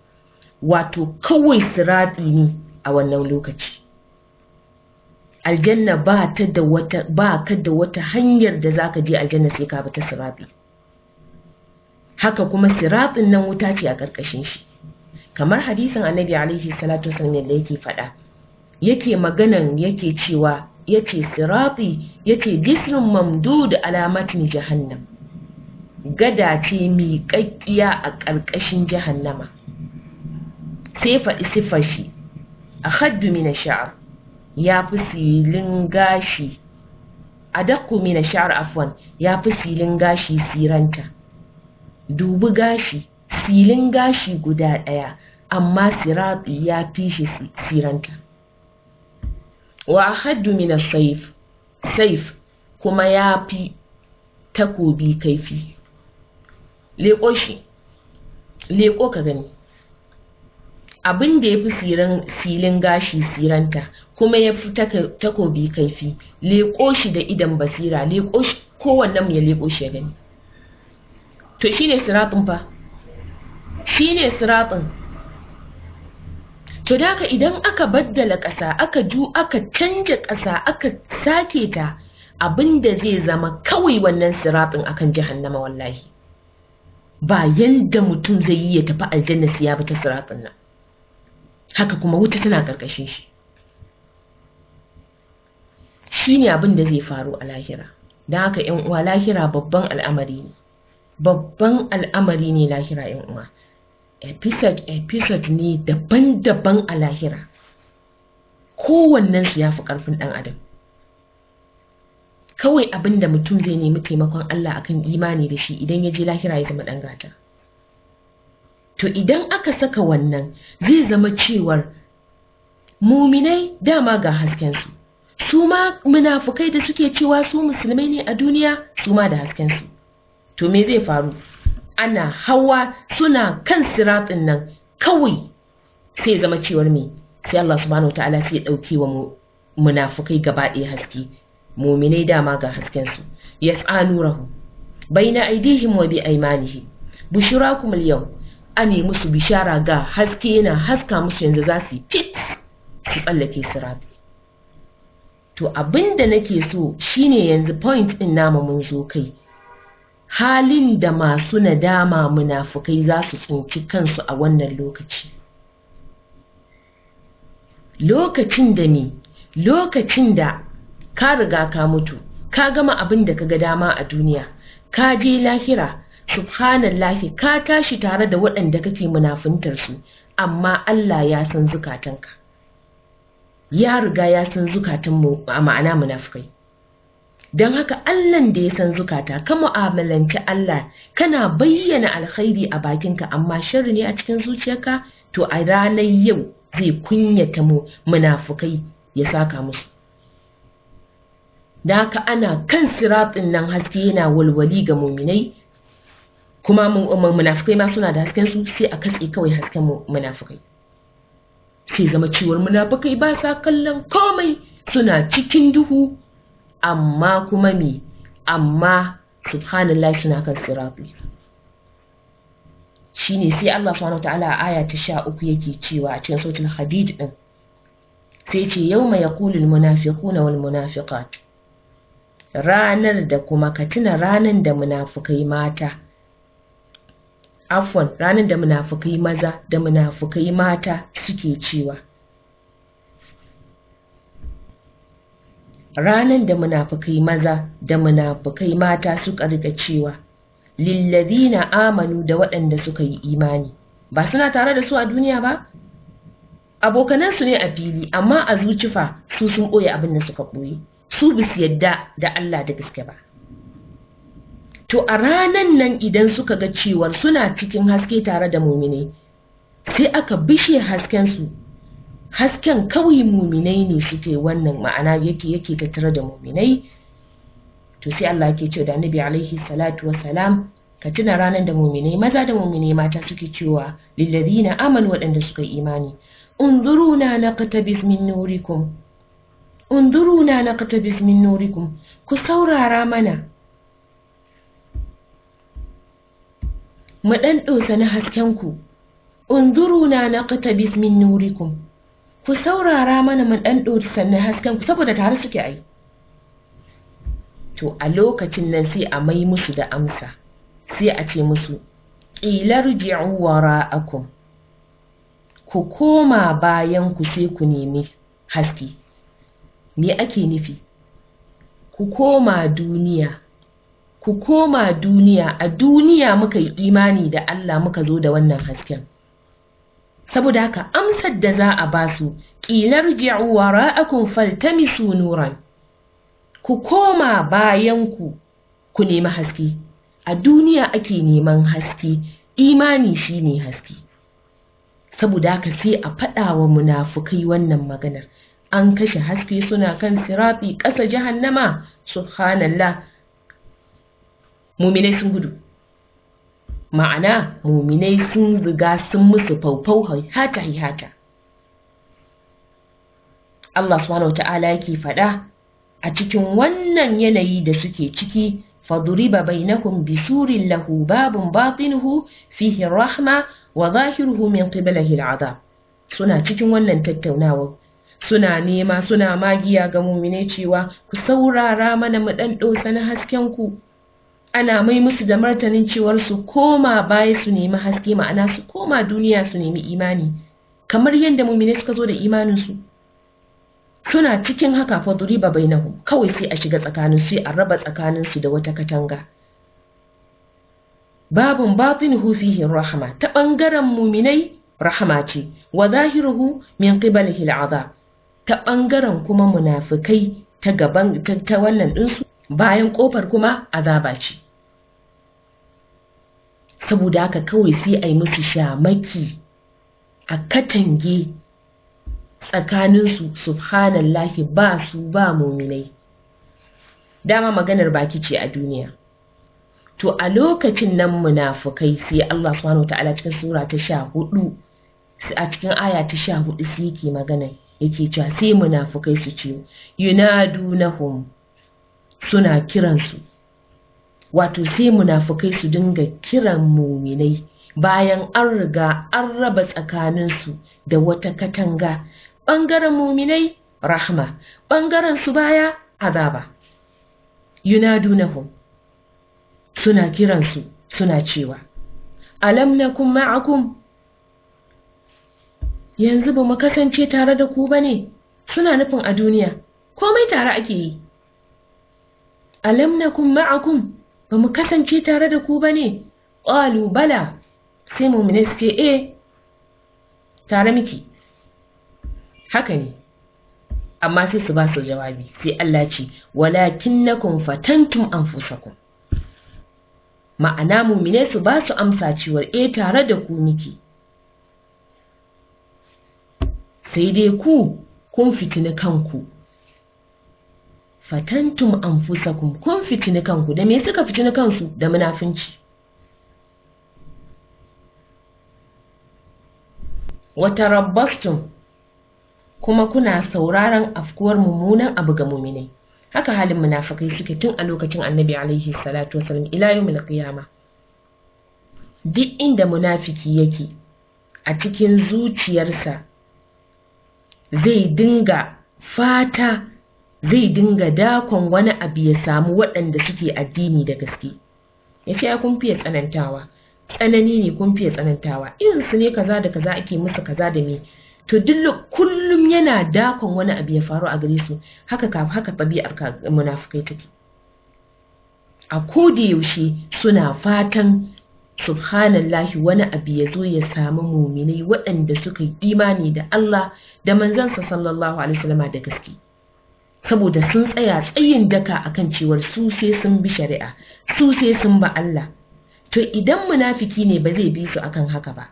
Wato kawai sirati ne a wannan lokaci. Aljanna ba ta da wata, ba ka da wata hanyar da zaka je aljanna sai ka bi ta sirati. Haka kuma siratin nan wuta ce a ƙarƙashin shi. Kamar hadisin Annabi alaihi salatu wasallam yadda yake faɗa, yake maganan, yake cewa, yace sirati, yace jisrun mamdud ala matni jahannam, gada ce miƙaƙƙiya a ƙarƙashin jahannama. Sai faɗi siffar shi: ahaddu min ash-sha'r, ya fi silin gashi, adaqqu min ash-sha'r, afwan, ya fi silin gashi siranta. Dubi gashi, silin gashi guda ɗaya, amma sirati ya fi shi siranta. Wa ahaddu min as-sayf, saif kuma ya fi takobi kaifi. Leƙo shi, leƙo ka gani. Abin da ya fi silin gashi siranta kuma ya fi takobi kaifi, leƙo shi da idan basira, leƙo shi, kowannen mu ya leƙo shi ya gani. To shine siratin fa, shine siratin. To daka idan aka baddala ƙasa, aka ju aka canja ƙasa, aka sake ta, abin da zai zama kawai wannan siratin akan jahannama. Wallahi ba yanda mutum zai yi ya tafi aljanna sai ya bi ta siratin nan. Haka kuma wuta tana ƙarƙashin shi. Shine abin da zai faru a lahira. Don haka 'yan uwa, lahira babban al'amari ne, babban al'amari ne lahira. 'Yan uwa, episode episode ne daban-daban a lahira, kowannensu ya fi ƙarfin ɗan adam. Kawai abin da mutum zai nemi taimakon Allah akan imani da shi, idan ya je lahira ya zama ɗan gata. To idan aka saka wannan, zai zama cewar muminai dama ga haskensu, su ma munafukai da suke cewa su musulmai ne a duniya, su ma da haskensu. To me zai faru? Ana hawa, suna kan siratin nan kawai, sai zama cewar me? Sai Allah subhanahu wataala sai ya dauke wa munafukai gaba ɗaya haske. Muminai dama ga haskensu. Yas'a nuruhum baina aydihim wa bi aymanihim bushrakum al-yawm. Ane musu bishara, ga haske yana haska musu, yanzu za su fit su tsallake sirati. To abinda nake so shine yanzu point din namu mun zo kai, halin da masu nadama munafukai za su tsinci kansu a wannan lokaci. Lokacin da ne, lokacin da ka riga ka mutu, ka gama abin da ka ga dama a duniya, ka je lahira, subhanallahi, ka tashi tare da waɗanda kake munafuntar su, amma Allah ya san zukatanka, ya riga ya san zukatan mu, a ma'ana munafukai. Don haka Allahn da ya san zukata, ka mu'amalanci Allah kana bayyana alkhairi a bakinka amma sharri ne a cikin zuciyarka, to a ranar yau zai kunyata mu munafukai. ya saka musu. Da haka ana kan siratsin nan haske yana walwali ga muminai, kuma munafukai ma suna da hasken su, sai a katse kawai hasken munafukai. Sai zama ciwon munafukai ba sa kallon komai, suna cikin duhu, amma kuma me, amma subhanallah suna kan sirati. Shine sai Allah subhanahu wataala a aya ta 13 yake cewa a cikin suratul Hadid din, sai ce yawma yaqulu almunafiquna wal munafiqat, ranar da kuma ka tuna ranar da munafukai mata, afwan, ranar da munafukai maza da munafukai mata suke cewa, ranar da munafukai maza da munafukai mata suka rika cewa lillazina amanu, da waɗanda suka yi imani, ba suna tare da su a duniya ba, abokanansu ne a fili, amma a zuci fa su sun ɓoye abin da suka ɓoye, su bisu yadda da Allah da gaske ba. To a ranan nan idan suka ga cewar suna cikin haske tare da muminai, sai aka bishe hasken su, hasken kawai muminai ne suke wannan, ma'ana yake tattare da muminai. To sai Allah yake cewa da Annabi alaihi salatu wassalam, ka tuna ranar da muminai maza da muminai mata suke cewa lillazina amanu, waɗanda suka yi imani, unzuruna naqtabis min nurikum, unzuruna naqtabis min nurikum, ku saurara mana mu dan dosa na hasken ku, unzuruna naqtabis min nurikum, ku saurara mana mu dan dosa na hasken ku, saboda tare suke ai. To a lokacin nan sai a mai musu da amsa, sai a ce musu qilarji'u wara'akum, ku koma bayan ku sai ku nemi haske. Me ake nufi? Ku koma duniya, ku koma duniya, a duniya muka yi imani da Allah muka zo da wannan hasken. Saboda haka amsar da za a basu, qilarji'u wara'akum faltamisu nuran, ku koma bayan ku ku nemi haske. A duniya ake neman haske, imani shine haske. Saboda haka sai a faɗa wa munafukai wannan maganar. An kashe haske, suna kan sirati ƙasa jahannama, subhanallah. Muminai sun gudu, ma'ana muminai sun riga sun musu faufau, haihata haihata. Allah subhanahu wata'ala yake faɗa a cikin wannan yanayi da suke ciki, faduriba bainakum bisurin lahu babun batinuhu fihi rahma wa zahiruhu min qiblihi al'azab. Suna cikin wannan tattaunawa, suna nema, suna magiya ga muminai cewa ku saurara mana mu dan dosa na hasken ku. Ana mai musu da martanin cewar su koma baya su nemi haske, ma'ana su koma duniya su nemi imani kamar yadda muminai suka zo da imanin su. Suna cikin haka faduriba bainahum, kawai sai a shiga tsakanin, sai a raba tsakanin su da wata katanga. Babun batinuhu fihi rahma, ta bangaren muminai rahama ce, wa zahiruhu min qibalihi al'azab, ta bangaren kuma munafikai ta gaban ta wannan din su bayan kofar kuma azaba ce. Saboda haka kawai sai ai musu shamaki a katange tsakaninsu, subhanallahi, ba su ba muminai. Dama maganar baki ce a duniya. To a lokacin nan munafukai sai Allah subhanahu wataala cikin sura ta 14, a cikin aya ta 14 sai yake magana, yake cewa sai munafukai su ce yunadunahum, suna kiransu, wato sai munafukai su dinga kiran muminai bayan an riga an raba tsakaninsu da wata katanga. Ɓangaren muminai rahma, ɓangaren su baya azaba. Yunadunahum, suna kiransu suna cewa alam nakum ma'akum, yanzu ba mu kasance tare da ku bane. Suna nufin a duniya komai tare ake yi. Alam nakum ma'akum, ba mu kasance tare da ku bane. Qalu bala, sai muminai su ce eh tare miki, haka ne. Amma sai su ba su jawabi, sai Allah ce walakinnakum fatantum anfusakum, ma'ana mumine su ba su amsa cewar eh tare da ku miki, sai dai ku Kun fitini kanku. Fatantum anfusakum, kun fitini kanku. Da me suka fitini kansu? Da munafunci. Wa tarabbastum, kuma kuna sauraron afkuwar mummunan abu ga muminai. Haka halin munafikai suke tun a lokacin Annabi alaihi salatu wasallam ila yawmil qiyama. Duk inda munafiki yake a cikin zuciyarsa zai dinga fata, zai dinga dakon wani abu ya samu waɗanda suke addini da gaske. Ya ce kun fiye tsanantawa, tsanani ne kun fiye tsanantawa, irin su ne kaza da kaza ake musu kaza da me. To duk kullum yana dakon wani abu ya faru a gare su. Haka haka ɗabi'ar munafukai take. A koda yaushe suna fatan subhanallahi wani abu ya zo ya samu muminai waɗanda suka yi imani da Allah da manzansa sallallahu alaihi wasallam da gaske. Saboda sun tsaya tsayin daka akan cewar su sai sun bi shari'a, su sai sun ba Allah. To idan munafiki ne ba zai bi su akan haka ba.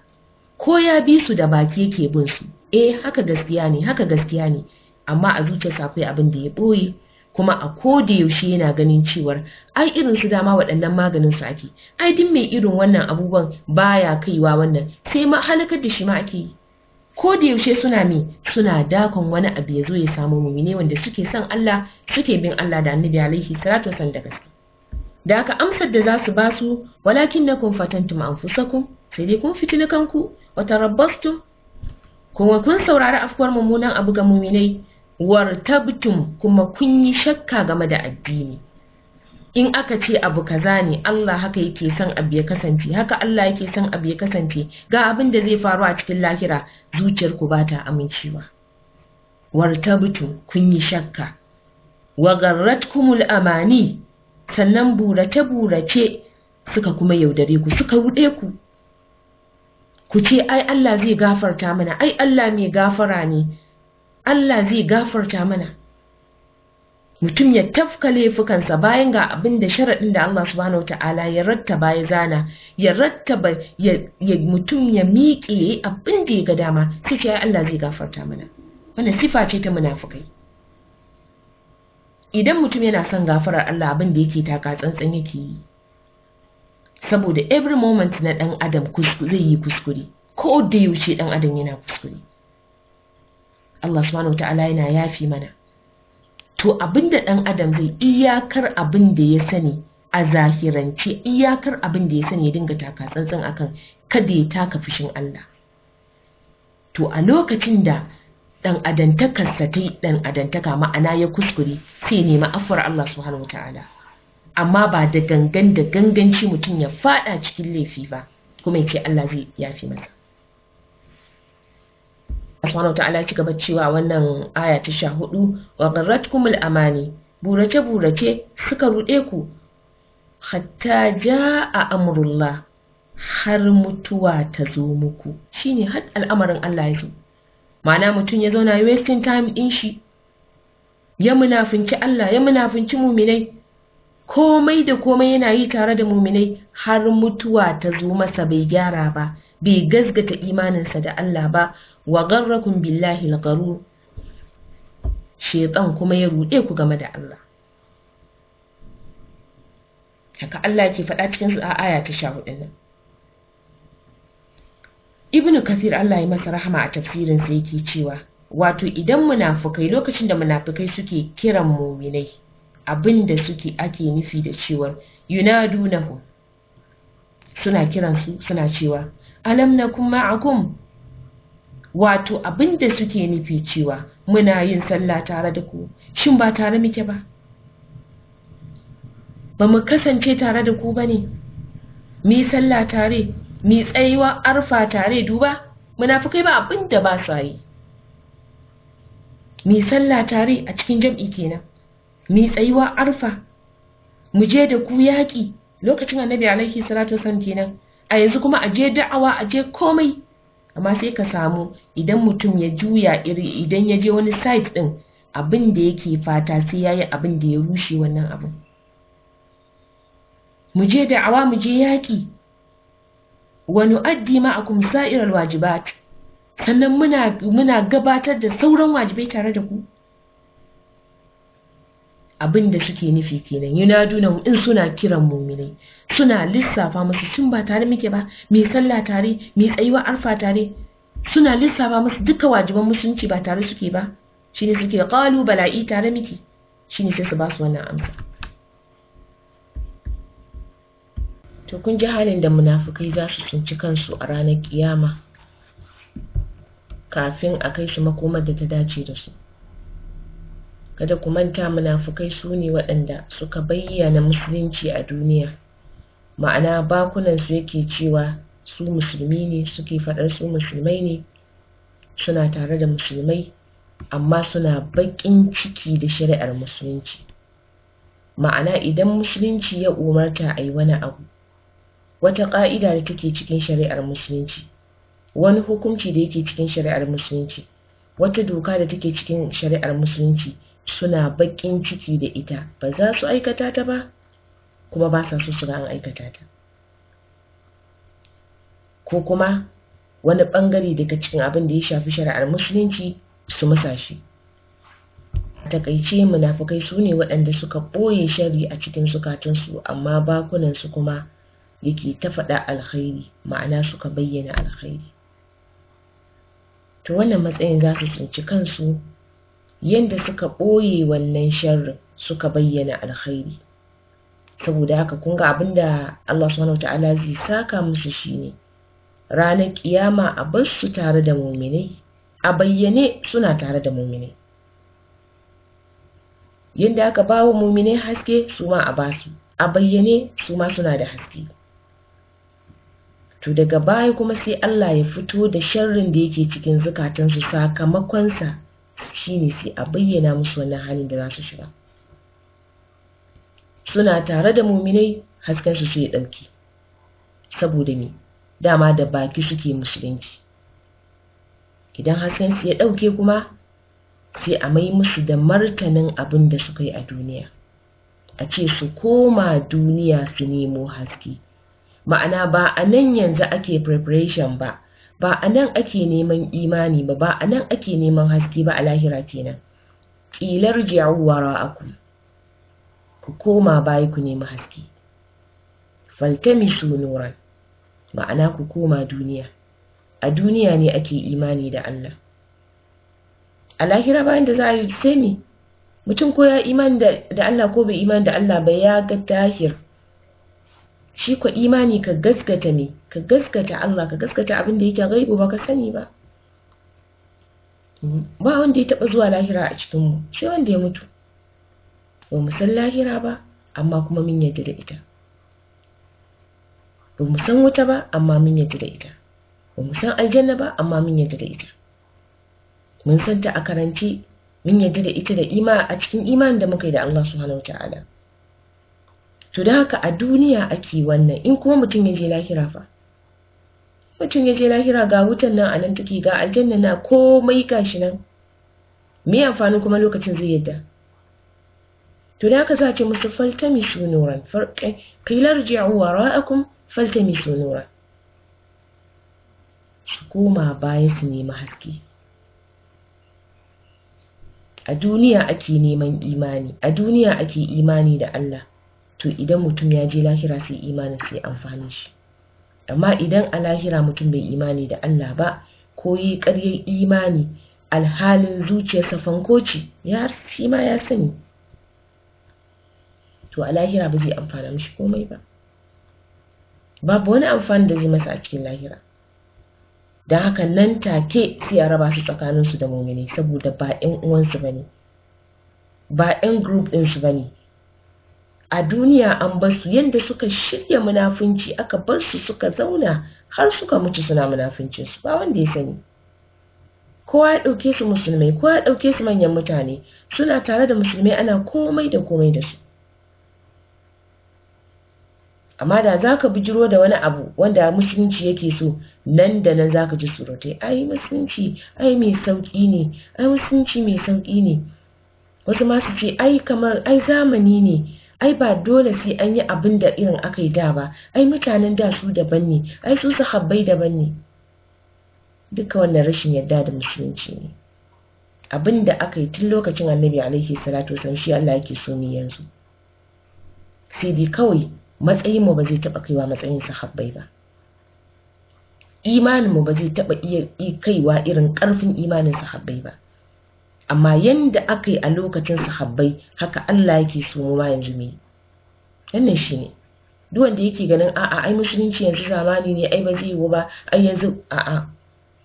Ko ya bi su da baki yake bin su, eh haka gaskiya ne, haka gaskiya ne, amma a zuciyarsa akwai abin da ya boye. Kuma a koda yaushe yana ganin cewar ai irin su dama waɗannan maganin su ake, ai duk mai irin wannan abubuwan baya kaiwa wannan, sai ma halakar da shi ma ake yi. Ko da yaushe suna me, suna dakon wani abu ya zo ya samu mumine wanda suke son Allah, suke bin Allah da Annabi alaihi salatu wasallam da gaske. Da aka amsar da za su ba su, walakinnakum fatantum anfusakum, sai dai kun fitina kanku, wa tarabbastum, kuma kun saurari afkuwar mummunan abu ga muminai, wartabtum, kuma kun yi shakka game da addini. In aka ce abu kaza ne, Allah haka yake son abu ya kasance, haka Allah yake son abu ya kasance, ga abin da zai faru a cikin lahira, zuciyarku ba ta amincewa. Wartabtum, kun yi shakka. Wa garratkumul amani, sannan burace-burace suka kuma yaudare ku, suka ruɗe ku. Ku ce ai Allah zai gafarta mana, ai Allah mai gafara ne, Allah zai gafarta mana. Mutum ya tafka laifukansa bayan ga abin da sharaɗin da Allah subhanahu ta'ala ya rattaba ya zana, ya rattaba ya mutum ya miƙe yayi abin da ya ga dama, sai ce ai Allah zai gafarta mana. Wannan sifa ce ta munafukai. Idan mutum yana son gafarar Allah, abin da yake taka tsantsan yake yi. Saboda every moment na ɗan adam zai yi kuskure, ko da yaushe ɗan adam yana kuskure. Allah subhanahu ta'ala yana yafi mana. To abinda ɗan adam zai iyakar abin da ya sani a zahirance, iyakar abin da ya sani ya dinga taka tsantsan akan kada ya taka fushin Allah. To a lokacin da ɗan adantakarsa ta yi ɗan adantaka, ma'ana ya kuskure, sai nemi afuwar Allah subhanahu ta'ala. Amma ba da gangan da ganganci mutum ya faɗa cikin laifi ba, kuma ya ce Allah zai yafi masa. Subhanahu ta'ala ci gaba cewa wannan aya ta 14, wa gharratkumul amani, burace burace suka ruɗe ku, hatta jaa amrullah, har mutuwa ta zo muku. Shine har al'amarin Allah ya zo. Ma'ana mutum ya zauna wasting time din shi, ya munafinci Allah, ya munafinci muminai, komai da komai yana yi tare da muminai, har mutuwa ta zo masa bai gyara ba, bai gazgata imaninsa da Allah ba. Wa garrakum billahi al-gharur, shaytan kuma ya ruɗe ku game da Allah. Haka Allah yake faɗa cikin aya ta 14 nan. Ibn Kathir Allah ya masa rahama a tafsirin sa yake cewa, wato idan munafukai, lokacin da munafukai suke kiran muminai, abinda suke ake nufi da cewa yunadunahu, suna kiransu suna cewa alam nakum ma'akum, wato abinda suke nufi cewa muna yin sallah tare da ku, shin ba tare muke ba? Ba mu kasance tare da ku bane? Mu yi sallah tare, mu tsayuwa arfa tare. Duba munafukai ba abinda ba sa yi. Mu yi sallah tare a cikin jam'i kenan, mu tsayuwa arfa, mu je da ku yaƙi lokacin Annabi alaihi salatu wasallam kenan. A yanzu kuma a je da'awa, a je komai. Amma sai ka samu idan mutum ya juya iri, idan ya je wani site din, abin da yake fata sai yayi abin da ya rushe wannan abin. Mu je da'awa, mu je yaƙi, wa nu'addi ma'akum sa'iral wajibat, Sannan muna gabatar da sauran wajibai tare da ku. Abin da suke nufi kenan, yunaduna in suna kiran muminai, suna lissafa musu shin ba tare muke ba, mai sallah tare, mai tsayuwa arfa tare, suna lissafa musu duka wajiban musulunci ba tare suke ba, shine suke qalu bala'i tare muke, shine sai su ba su wannan amsa. To kun ji halin da munafukai za su tsinci kansu a ranar kiyama kafin a kai su makomar da ta dace da su. Kada ku manta munafukai su ne waɗanda suka bayyana musulunci a duniya, ma'ana bakunansu yake cewa su musulmi ne, suke faɗar su musulmai ne, suna tare da musulmai, amma suna baƙin ciki da shari'ar musulunci. Ma'ana idan musulunci ya umarta a yi wani abu, wata ƙa'ida da take cikin shari'ar musulunci, wani hukunci da yake cikin shari'ar musulunci, wata doka da take cikin shari'ar musulunci, suna baƙin ciki da ita, ba za su aikata ta ba, kuma ba sa so su ga an aikata ta. Ko kuma wani ɓangare daga cikin abin da ya shafi shari'ar musulunci su musa shi. A taƙaice munafukai su ne waɗanda suka ɓoye sharri a cikin zukatansu, amma bakunansu kuma yake ta faɗa alkhairi, ma'ana suka bayyana alkhairi. To wannan matsayin za su tsinci kansu yanda suka ɓoye wannan sharrin suka bayyana alkhairi. Saboda haka kun ga abin da Allah subhanahu wataala zai saka musu shine ranar kiyama a bar su tare da muminai, a bayyane suna tare da muminai. Yanda aka ba wa muminai haske su ma a basu, a bayyane su ma suna da haske. To daga baya kuma sai Allah ya fito da sharrin da yake cikin zukatansu, sakamakonsa shine sai a bayyana musu wannan halin da za su shiga. Suna tare da muminai, haskensu sai ya ɗauki. Saboda me? Dama da baki suke musulunci. Idan haskensu ya ɗauke kuma sai a mai musu da martanin abin da suka yi a duniya. A ce su koma duniya su nemo haske. Ma'ana ba a nan yanzu ake preparation ba, ba a nan ake neman imani ba, ba a nan ake neman haske ba, a lahira kenan. Ƙilar ji'u wara'akum, ku koma baya ku nemi haske. Faltamisu nuran, ma'ana ku koma duniya. A duniya ne ake imani da Allah. A lahira bayan da za a yi sai me? Mutum ko ya imani da Allah ko bai imani da Allah ba, ya ga tahir. Shi ko imani ka gaskata me? Ka gaskata Allah, ka gaskata abin da yake gaibu ba ka sani ba. Ba wanda ya taba zuwa lahira a cikin mu, sai wanda ya mutu. Ba mu san lahira ba, amma kuma mun yarda da ita. Ba mu san wuta ba, amma mun yarda da ita. Ba mu san aljanna ba, amma mun yarda da ita. Mun san ta a karance, mun yarda da ita da ima a cikin imanin da muka yi da Allah subhanahu wataala. To da haka a duniya ake wannan. In kuma mutum ya je lahira fa, mutum ya je lahira ga wutan nan a nan take, ga aljanna na, komai gashi nan. Me amfanin kuma lokacin zai yadda? To da haka za a ce musu faltamisu nuran, qila irji'u wara'akum faltamisu nuran. Su koma baya su nemi haske. A duniya ake neman imani, a duniya ake imani da Allah. To idan mutum ya je lahira sai imanin sai amfani shi. Amma idan a lahira mutum bai imani da Allah ba, ko yi ƙaryar imani alhalin zuciyarsa fankoci, ya shi ma ya sani, to a lahira ba zai amfana mishi komai ba. Babu wani amfani da zai masa a cikin lahira. Don haka nan take sai a raba su tsakaninsu da muminai, saboda ba 'yan uwansu ba ne, ba 'yan group ɗinsu ba ne. A duniya an bar su yanda suka shirya munafunci, aka bar su suka zauna har suka mutu suna munafuncinsu, ba wanda ya sani. Kowa ya ɗauke su musulmai, kowa ya ɗauke su manyan mutane, suna tare da musulmai ana komai da komai da su. Amma da za ka bijiro da wani abu wanda musulunci yake so, nan da nan za ka ji surutai, ai musulunci ai mai sauƙi ne, ai musulunci mai sauƙi ne. Wasu ma su ce ai kamar ai zamani ne, ai ba dole sai an yi abin da irin aka yi da ba, ai mutanen da su daban ne, ai su sahabbai daban ne. Duka wannan rashin yadda da musulunci ne. Abinda aka yi tun lokacin Annabi alaihi salatu wasallam shi Allah yake so mu yanzu. Sai dai kawai matsayin mu ba zai taba kaiwa matsayin sahabbai ba. Imanin mu ba zai taba iya kaiwa irin karfin imanin sahabbai ba. Amma yanda aka yi a lokacin sahabbai haka Allah yake so mu ma yanzu mu yi. Wannan shine. Duk wanda yake ganin a'a ai musulunci yanzu zamani ne, ai ba zai yiwu ba, ai yanzu a'a,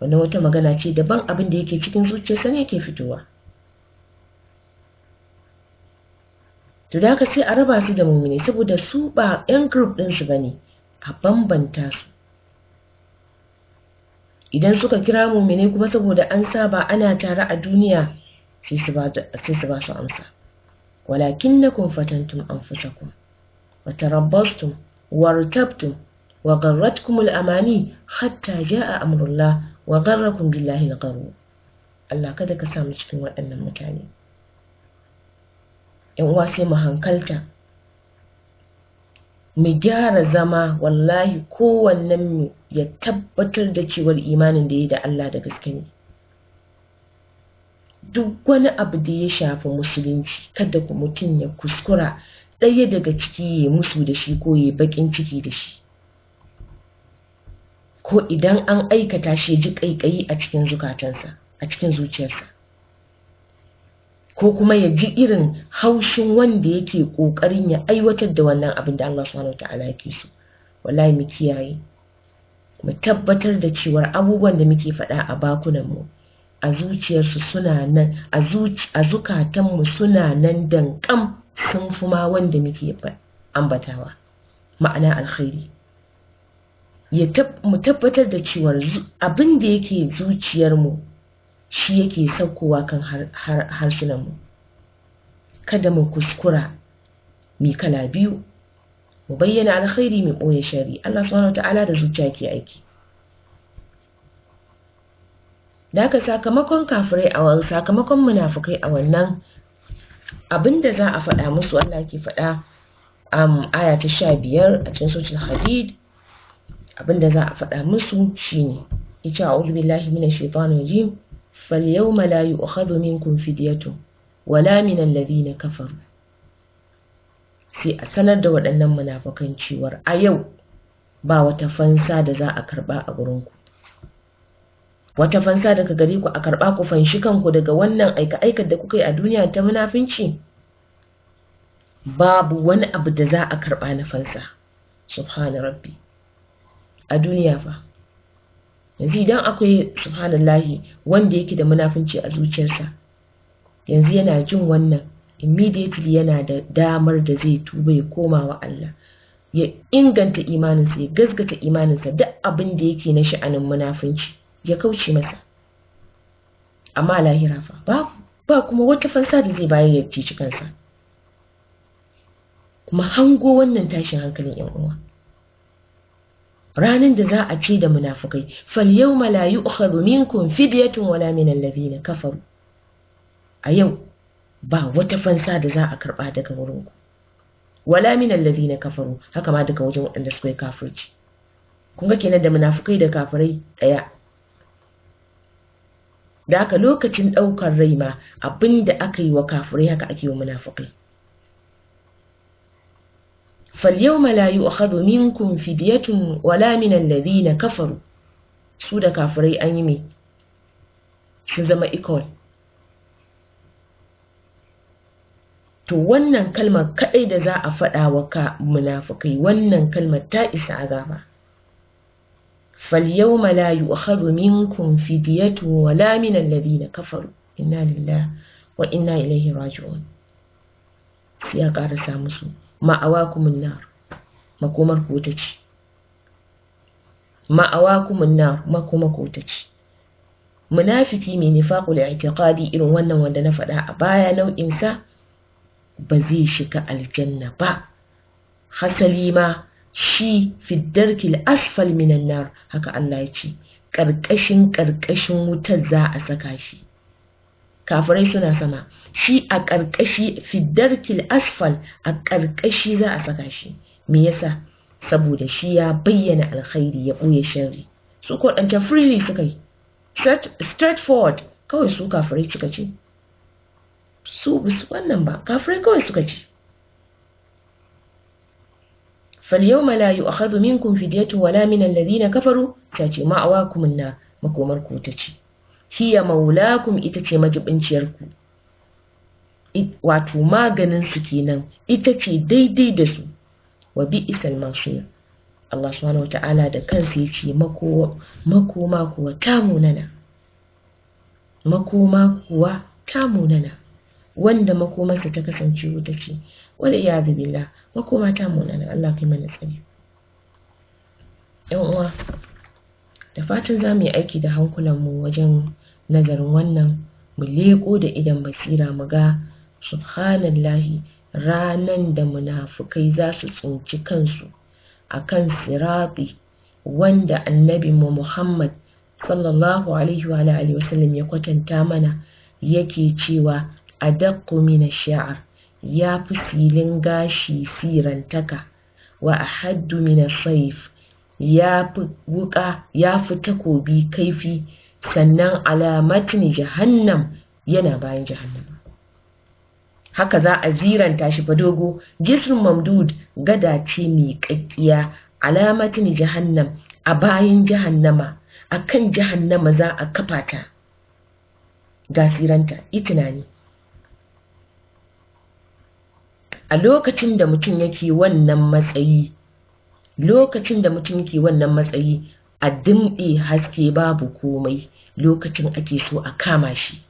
wannan wata magana ce daban, abin da yake cikin zuciyarsa ne yake fitowa. To da haka sai a raba su da mu'mini saboda su ba yan group din su bane, a bambanta su. Idan suka kira mu'mini kuma saboda an saba ana tare a duniya sai su ba su amsa. Walakinnakum fatantum anfusakum wa tarabbastum wartabtum wa gharratkum al-amani hatta jaa amrullah wa gharrakum billahi al-gharur. Allah kada ka samu cikin waɗannan mutane. Yan uwa sai mu hankalta, mu gyara zama. Wallahi kowannen mu ya tabbatar da cewar imanin da ya da Allah da gaske ne. Duk wani abu da ya shafi musulunci kada ku mutum ya kuskura ɗaya daga ciki ya musu da shi ko ya baƙin ciki da shi, ko idan an aikata shi ya ji ƙaiƙayi a cikin zukatansa, a cikin zuciyarsa, ko kuma ya ji irin haushin wanda yake ƙoƙarin ya aiwatar da wannan abin da Allah subhanahu wataala yake so. Wallahi mu kiyaye, mu tabbatar da cewar abubuwan da muke faɗa a bakunanmu a zuciyarsu suna nan, a zukatanmu suna nan danƙam, sun fi ma wanda muke ambatawa, ma'ana alkhairi. Mu tabbatar da cewar abin da yake zuciyarmu shi yake saukowa kan harsunanmu. Kada mu kuskura mi kala biyu, mu bayyana alkhairi mu ɓoye shari. Allah subhanahu wataala da zuciya ke aiki. Da haka sakamakon kafirai a sakamakon munafukai a wannan abin da za a faɗa musu, Allah ke faɗa aya ta 15 a cikin suratul Hadid. Abin da za a faɗa musu shine yace a'udhu billahi minash shaitanir rajim, falyawma la yu'khadhu minkum fidyatun wala minal ladhina kafaru. Sai a sanar da waɗannan munafukan cewar a yau ba wata fansa da za a karɓa a gurinku. Wata fansa daga gare ku a karɓa ku fanshi kanku daga wannan aika-aikar da kuka yi a duniya ta munafinci, babu wani abu da za a karɓa na fansa. Subhana rabbi. A duniya fa yanzu idan akwai subhanallahi wanda yake da munafinci a zuciyarsa, yanzu yana jin wannan immediately yana da damar da zai tuba ya koma wa Allah, ya inganta imaninsa, ya gasgata imaninsa, duk abin da yake na sha'anin munafinci ya kauce masa. Amma lahira fa ba kuma wata fansa da zai bayar ya cici kansa. Kuma hango wannan tashin hankalin yan uwa, ranan da za a ce da munafukai fal yawma la yu'khadhu minkum fidyatun wala min alladhina kafaru. A yau ba wata fansa da za a karba daga wurinku, wala min alladhina kafaru, haka ma daga wajen waɗanda suka yi kafirci. Kun ga kenan da munafukai da kafirai ɗaya. Da haka lokacin ɗaukar rai ma abinda aka yi wa kafirai haka ake wa munafukai. Falyawma la yu'khadhu minkum fidyatun wala min alladhina kafaru. Su da kafirai an yi me? Sun zama equal. To wannan kalmar kadai da za a faɗa wa ka munafukai, wannan kalmar ta isa azaba. Falyawma la yu'khadhu minkum fidyatun wala min alladhina kafaru. Inna lillahi wa inna ilaihi raji'un. Sai ya karasa musu ma'awakumun nar, makomar ku wuta ce. Ma'awakumun nar, makomar ku wuta ce. Munafiki mai nifaqul i'tiqadi irin wannan wanda na faɗa a baya nau'in sa ba zai shiga aljanna ba. Hasali ma shi fi darkil asfal minan nar, haka Allah ya ce, ƙarƙashin ƙarƙashin wutar za a saka shi. Kafirai suna sama, shi a ƙarƙashi fi darkil asfal, a ƙarƙashi za a saka shi. Me yasa? Saboda shi ya bayyana alkhairi ya ɓoye sharri. Su ko ɗancan freely suka yi. Straightforward kawai su kafirai suka ce, su bisu wannan ba, kafirai kawai suka ce. Falyawma la yu'khadhu minkum fidyatun wala min alladhina kafaru, ta ce ma'awakum an-nar, makomar ku ta ce. Hiya maulakum, ita ce majibinciyar ku. Wato maganin su kenan, ita ce daidai da su. Wa bi'sal masir. Allah subhanahu wata'ala da kansa ya ce makoma kuwa ta munana. Makoma kuwa ta munana. Wanda makomarsa ta kasance wuta ce. Wal iyadu billah, makoma ta munana. Allah kai mana tsari. Yan uwa, da fatan za mu yi aiki da hankulanmu wajen nazarin wannan, mu leƙo da idon basira mu ga subhanallahi ranan da munafukai za su tsinci kansu akan sirati wanda annabi mu Muhammad sallallahu alaihi wa alihi wasallam ya kwatanta mana, yake cewa adaqqu min ash-sha'r, ya fi silin gashi sirantaka, wa ahaddu min as-sayf, ya fi wuka, ya fi takobi kaifi, sannan alamatni jahannam, yana bayan jahannam. Haka za a ziranta shi fa dogo, jisrun mamdud, gada ce miƙaƙƙiya, alamatni jahannam, a bayan jahannama, akan jahannama za a kafa ta. Ga siranta, yi tunani. A lokacin da mutum yake wannan matsayi, lokacin da mutum yake wannan matsayi, a dimɗe haske babu komai, lokacin ake so a kama shi.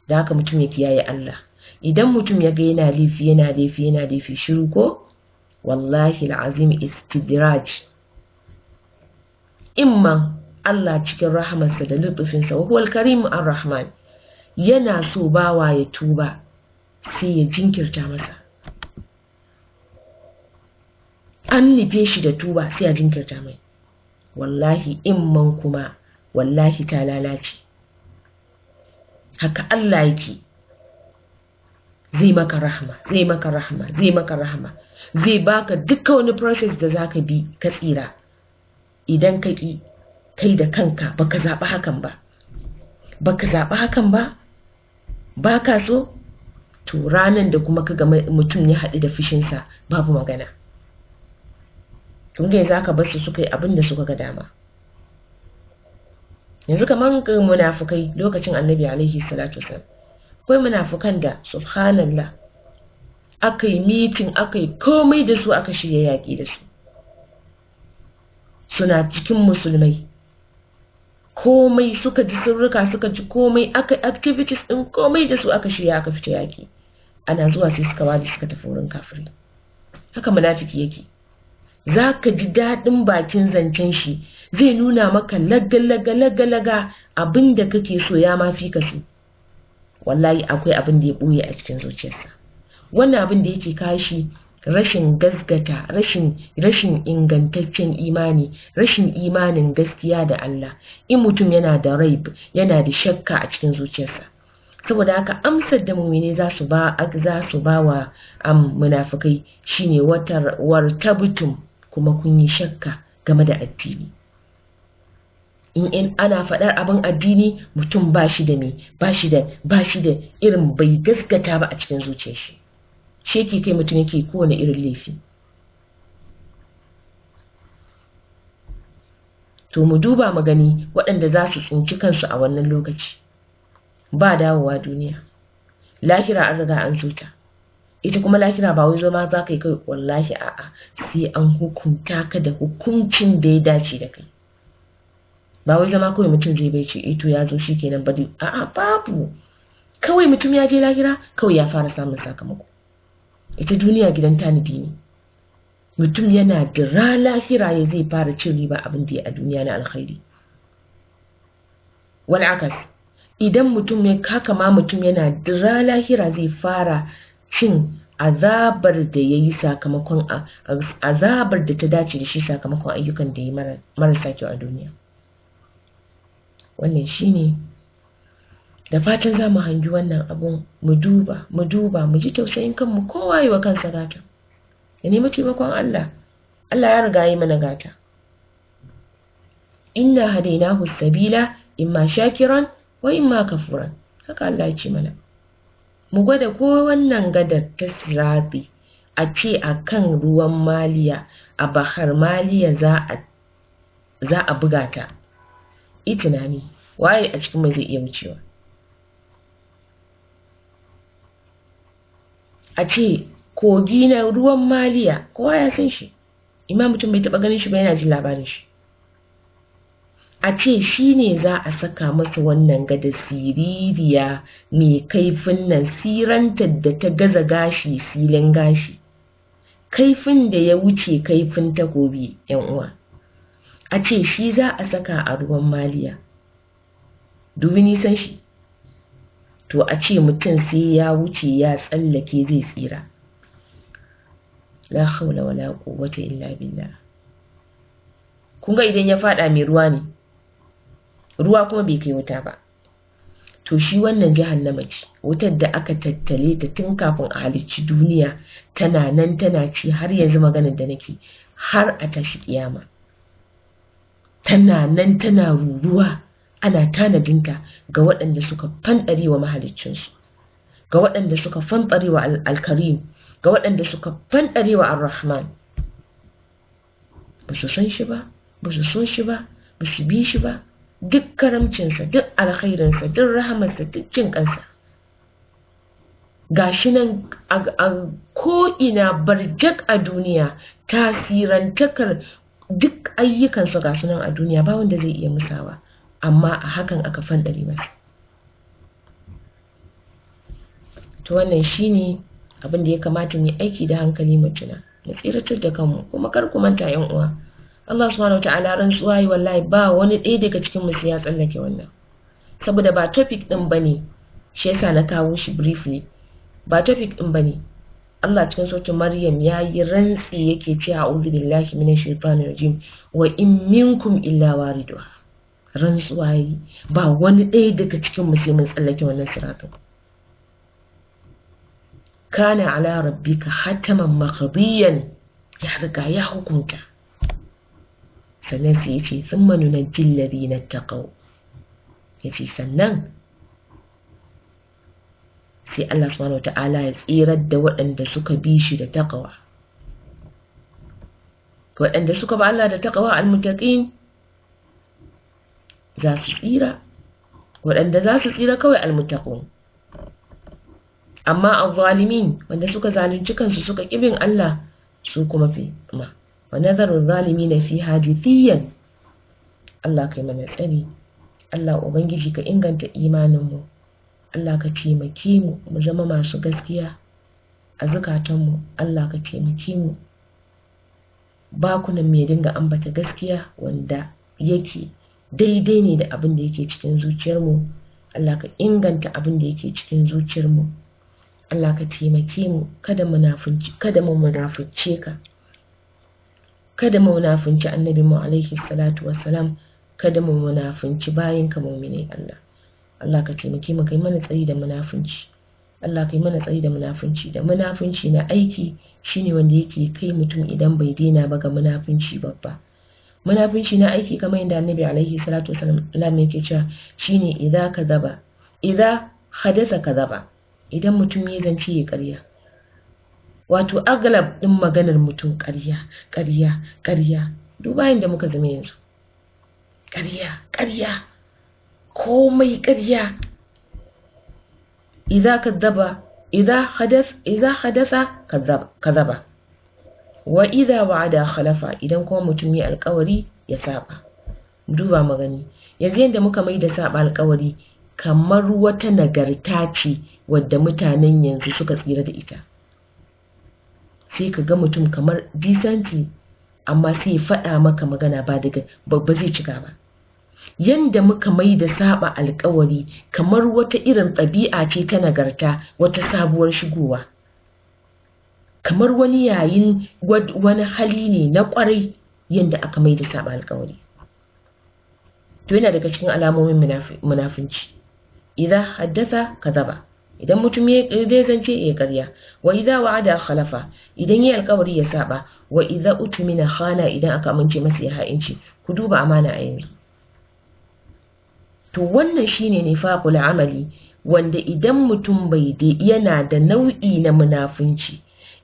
Da haka mutum ya kiyaye Allah. Idan mutum ya ga yana laifi, yana laifi, yana laifi, shiru ko, wallahi al'azim istidraj. Imma Allah cikin rahamarsa da lutufinsa, wa huwal karim ar-rahman, yana so bawa ya tuba, sai ya jinkirta masa. An nufe shi da tuba sai ya jinkirta mai. Wallahi imman kuma wallahi ta lalace. Haka Allah yake. Zai maka rahama, zai maka rahama, zai maka rahama, zai baka dukkan wani process da zaka bi ka tsira. Idan ka ki, kai da kanka baka zaɓi hakan ba. Baka zaɓi hakan ba? Baka so? To ranan da kuma kaga mutum ya haɗu da fushinsa babu magana. Tun da yanzu aka bar su suka yi abin da suka ga dama. Yanzu kamar munafukai lokacin Annabi alaihi salatu wasallam. Akwai munafukan da subhanallah aka yi meeting, aka yi komai da su, aka shirya yaƙi da su. Suna cikin musulmai. Komai suka ji sirrika, suka ji komai, aka activities ɗin komai da su aka shirya aka fita yaƙi. Ana zuwa sai suka ware suka tafi wurin kafirai. Haka munafiki yake. Za ka ji daɗin bakin zancen shi, zai nuna maka laga laga laga laga abin da kake so ya ma fi ka so. Wallahi akwai abin da ya ɓoye a cikin zuciyarsa. Wannan abin da yake kashi rashin gasgata, rashin ingantaccen imani, rashin imanin gaskiya da Allah. In mutum yana da raib, yana da shakka a cikin zuciyarsa. Saboda haka amsar da mumine za su ba wa munafikai shine wartabtum, kuma kun yi shakka game da addini. In ana faɗar abin addini, mutum ba shi da me, ba shi da irin bai gaskata ba a cikin zuciyar shi. Shi yake kai mutum yake kowane irin laifi. To mu duba mu gani waɗanda za su tsinci kansu a wannan lokaci. Ba dawowa duniya. Lahira an riga an zuta. Ita kuma lahira ba wai zama za ka yi kai, wallahi a'a, sai an hukunta ka da hukuncin da ya dace da kai. Ba wai zama kawai mutum zai bai ce eh to ya zo shi kenan bari, a'a babu. Kawai mutum ya je lahira kawai ya fara samun sakamako. Ita duniya gidan tanadi ne. Mutum yana dira lahira ya zai fara cin riba abin da ya a duniya na alkhairi. Wal akas, idan mutum ya haka ma mutum yana dira lahira zai fara cin azabar da ya yi sakamakon azabar da ta dace da shi sakamakon ayyukan da ya marasa kyau a duniya. Wannan shine da fatan za mu hangi wannan abun, mu duba, mu duba, mu ji tausayin kanmu, kowa yi wa kansa gata. Ya nemi taimakon Allah. Allah ya riga yi mana gata. Inna hadainahu sabila imma shakiran wa imma kafuran. Haka Allah ya ce mana. Mu gwada ko wannan gadar ta sirati a ce a kan ruwan Maliya, a Bahar Maliya za a buga ta. Yi tunani, waye a cikin mai zai iya wucewa? A ce kogi na ruwan Maliya, kowa ya san shi, imam mutum bai taɓa ganin shi ba yana jin labarin shi. A ce shi ne za a saka masa wannan gada siririya mai kaifin nan, sirantar da ta gaza gashi filin gashi, kaifin da ya wuce kaifin takobi, yan uwa. A ce shi za a saka a ruwan Maliya, dubi nisan shi. To a ce mutum sai ya wuce ya tsallake zai tsira. La haula wala quwwata illa billah. Kun ga idan ya fada mai ruwa ne, ruwa kuma bai kai wuta ba. To shi wannan jahannama ce, wutar da aka tattale ta tun kafin a halicci duniya, tana nan tana ci har yanzu maganar da nake, har a tashi kiyama. Tana nan tana ruruwa, ana tanadinta ga waɗanda suka fanɗare wa mahaliccinsu, ga waɗanda suka fanɗare wa Alkarim, ga waɗanda suka fanɗare wa Ar-Rahman. Ba su san shi ba, ba su so shi ba, ba su bi shi ba. Duk karamcinsa, duk alkhairinsa, duk rahamarsa, duk jin kansa. Gashi nan a ko'ina barjak a duniya, tasirantakar duk ayyukansa ga su nan a duniya, ba wanda zai iya musawa, amma a hakan aka fanɗare masa. To wannan shine abin da ya kamata mu yi aiki da hankali, mu tuna, mu tsiratar da kanmu. Kuma kar ku manta yan uwa, Allah subhanahu wataala rantsuwa yi, wallahi ba wani ɗaya daga cikin mu sai ya tsallake wannan. Saboda ba topic ɗin bane, shi yasa na kawo shi briefly. Ba topic ɗin bane. Allah cikin sautin Maryam ya yi rantsi yake cewa a'udhu billahi minash shaitanir rajim wa in minkum illa wariduha. Rantsuwa yi, ba wani ɗaya daga cikin mu sai mun tsallake wannan siratin. Kana ala rabbika hataman maqdiyan, ya riga ya hukunta. Sannan sai yace thumma nunajjil ladina taqaw. Yace sannan sai Allah subhanahu wata'ala ya tsirar da waɗanda suka bi shi da taqwa. Waɗanda suka ba Allah da taqwa, almuttaqin, za su tsira. Waɗanda za su tsira kawai almuttaqun. Amma azzalimin, wanda suka zalunci kansu suka kibin Allah, su kuma fi ma wa nazaru zalimina fiha jithiyan. Allah kai mana tsari. Allah ubangiji ka inganta imanin mu. Allah ka taimake mu mu zama masu gaskiya a zukatanmu. Allah ka taimake mu, bakunan mu ya dinga ambata gaskiya wanda yake daidai ne da abin da yake cikin zuciyarmu. Allah ka inganta abin da yake cikin zuciyarmu. Allah ka taimake mu, kada munafunci, kada mu munafunce ka, kada mu munafunci annabi mu alaihi salatu wassalam, kada mu munafunci bayin ka mu'minai. Allah, Allah ka taimake mu, kai mana tsari da munafunci. Allah kai mana tsari da munafunci. Da munafunci na aiki shine wanda yake kai mutum idan bai daina ba ga munafunci babba. Munafunci na aiki, kamar yadda annabi alaihi salatu wassalam yake cewa, shine idza kadhaba, idza hadatha kadhaba. Idan mutum ya zance ya ƙarya, wato aglab ɗin maganar mutum ƙarya, ƙarya, ƙarya. Duba yadda muka zama yanzu, ƙarya, ƙarya, komai ƙarya. Idza kadhaba, idza hadath, idza hadatha kadhaba, wa idza wa'ada khalafa. Idan kuma mutum ya alƙawari ya saba. Duba magani yanzu yadda muka mai da saba alƙawari kamar wata nagarta ce wadda mutanen yanzu suka tsira da ita. Sai ka ga mutum kamar decently, amma sai ya faɗa maka magana ba daga ba zai cika ba. Yanda muka mai da saba alƙawari kamar wata irin ɗabi'a ce ta nagarta, wata sabuwar shigowa, kamar wani yayin wani hali ne na ƙwarai, yanda aka mai da saba alƙawari. To yana daga cikin alamomin munafunci. Idza haddatha kadhaba, idan mutum ya zance ya ƙarya. Wa idza wa'ada khalafa, idan ya alƙawari ya saba. Wa idza utmina khana, idan aka amince masa ya ha'inci. Ku duba amana a yanzu. To wannan shine nifaqul amali, wanda idan mutum bai yana da nau'i na munafunci,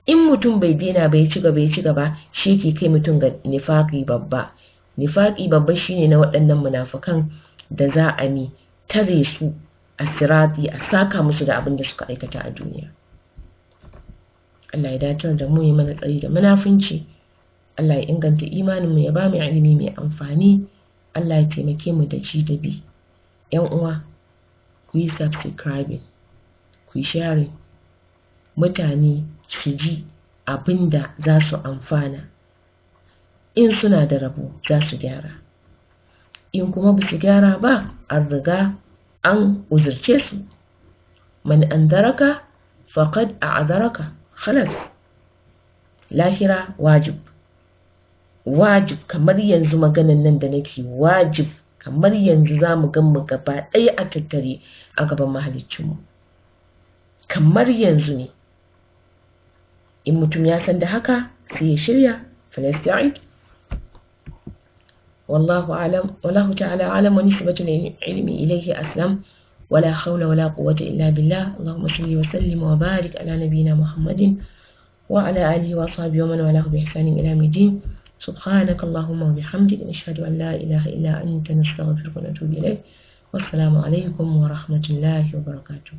in mutum bai daina bai ci gaba ya ci gaba, shi ke kai mutum ga nifaqi babba. Nifaqi babba shine na waɗannan munafukan da za a mi tare su a sirati, a saka musu da abin da suka aikata a duniya. Allah ya dacar da mu, ya mana tsari da munafunci. Allah ya inganta imanin mu, ya ba mu ilimi mai amfani. Allah ya taimake mu da ji da bi. Yan uwa, ku yi subscribing, ku yi sharing, mutane su ji abin da za su amfana. In suna da rabo za su gyara, in kuma ba su gyara ba, an riga an uzurce su. Man andaraka faqad a'daraka, khalas. Lahira wajib, wajib. Kamar yanzu maganan nan da nake, wajib. Kamar yanzu za mu gan mu gaba ɗaya a tattare a gaban mahaliccinmu, kamar yanzu ne. In mutum ya san da haka, sai ya shirya, falasta'id. Wallahu alam, wallahu ta'ala alam, wa nisbatu ilmi ilayhi aslam. Wala hawla wala quwwata illa billah. Allahumma salli wa sallim wa barik ala nabiyyina Muhammadin wa ala alihi wa sahbihi wa man walahu bi ihsanin ila yawmiddin. سبحانك اللهم وبحمدك، نشهد أن لا إله إلا أنت، نستغفرك ونتوب إليك. والسلام عليكم ورحمة الله وبركاته.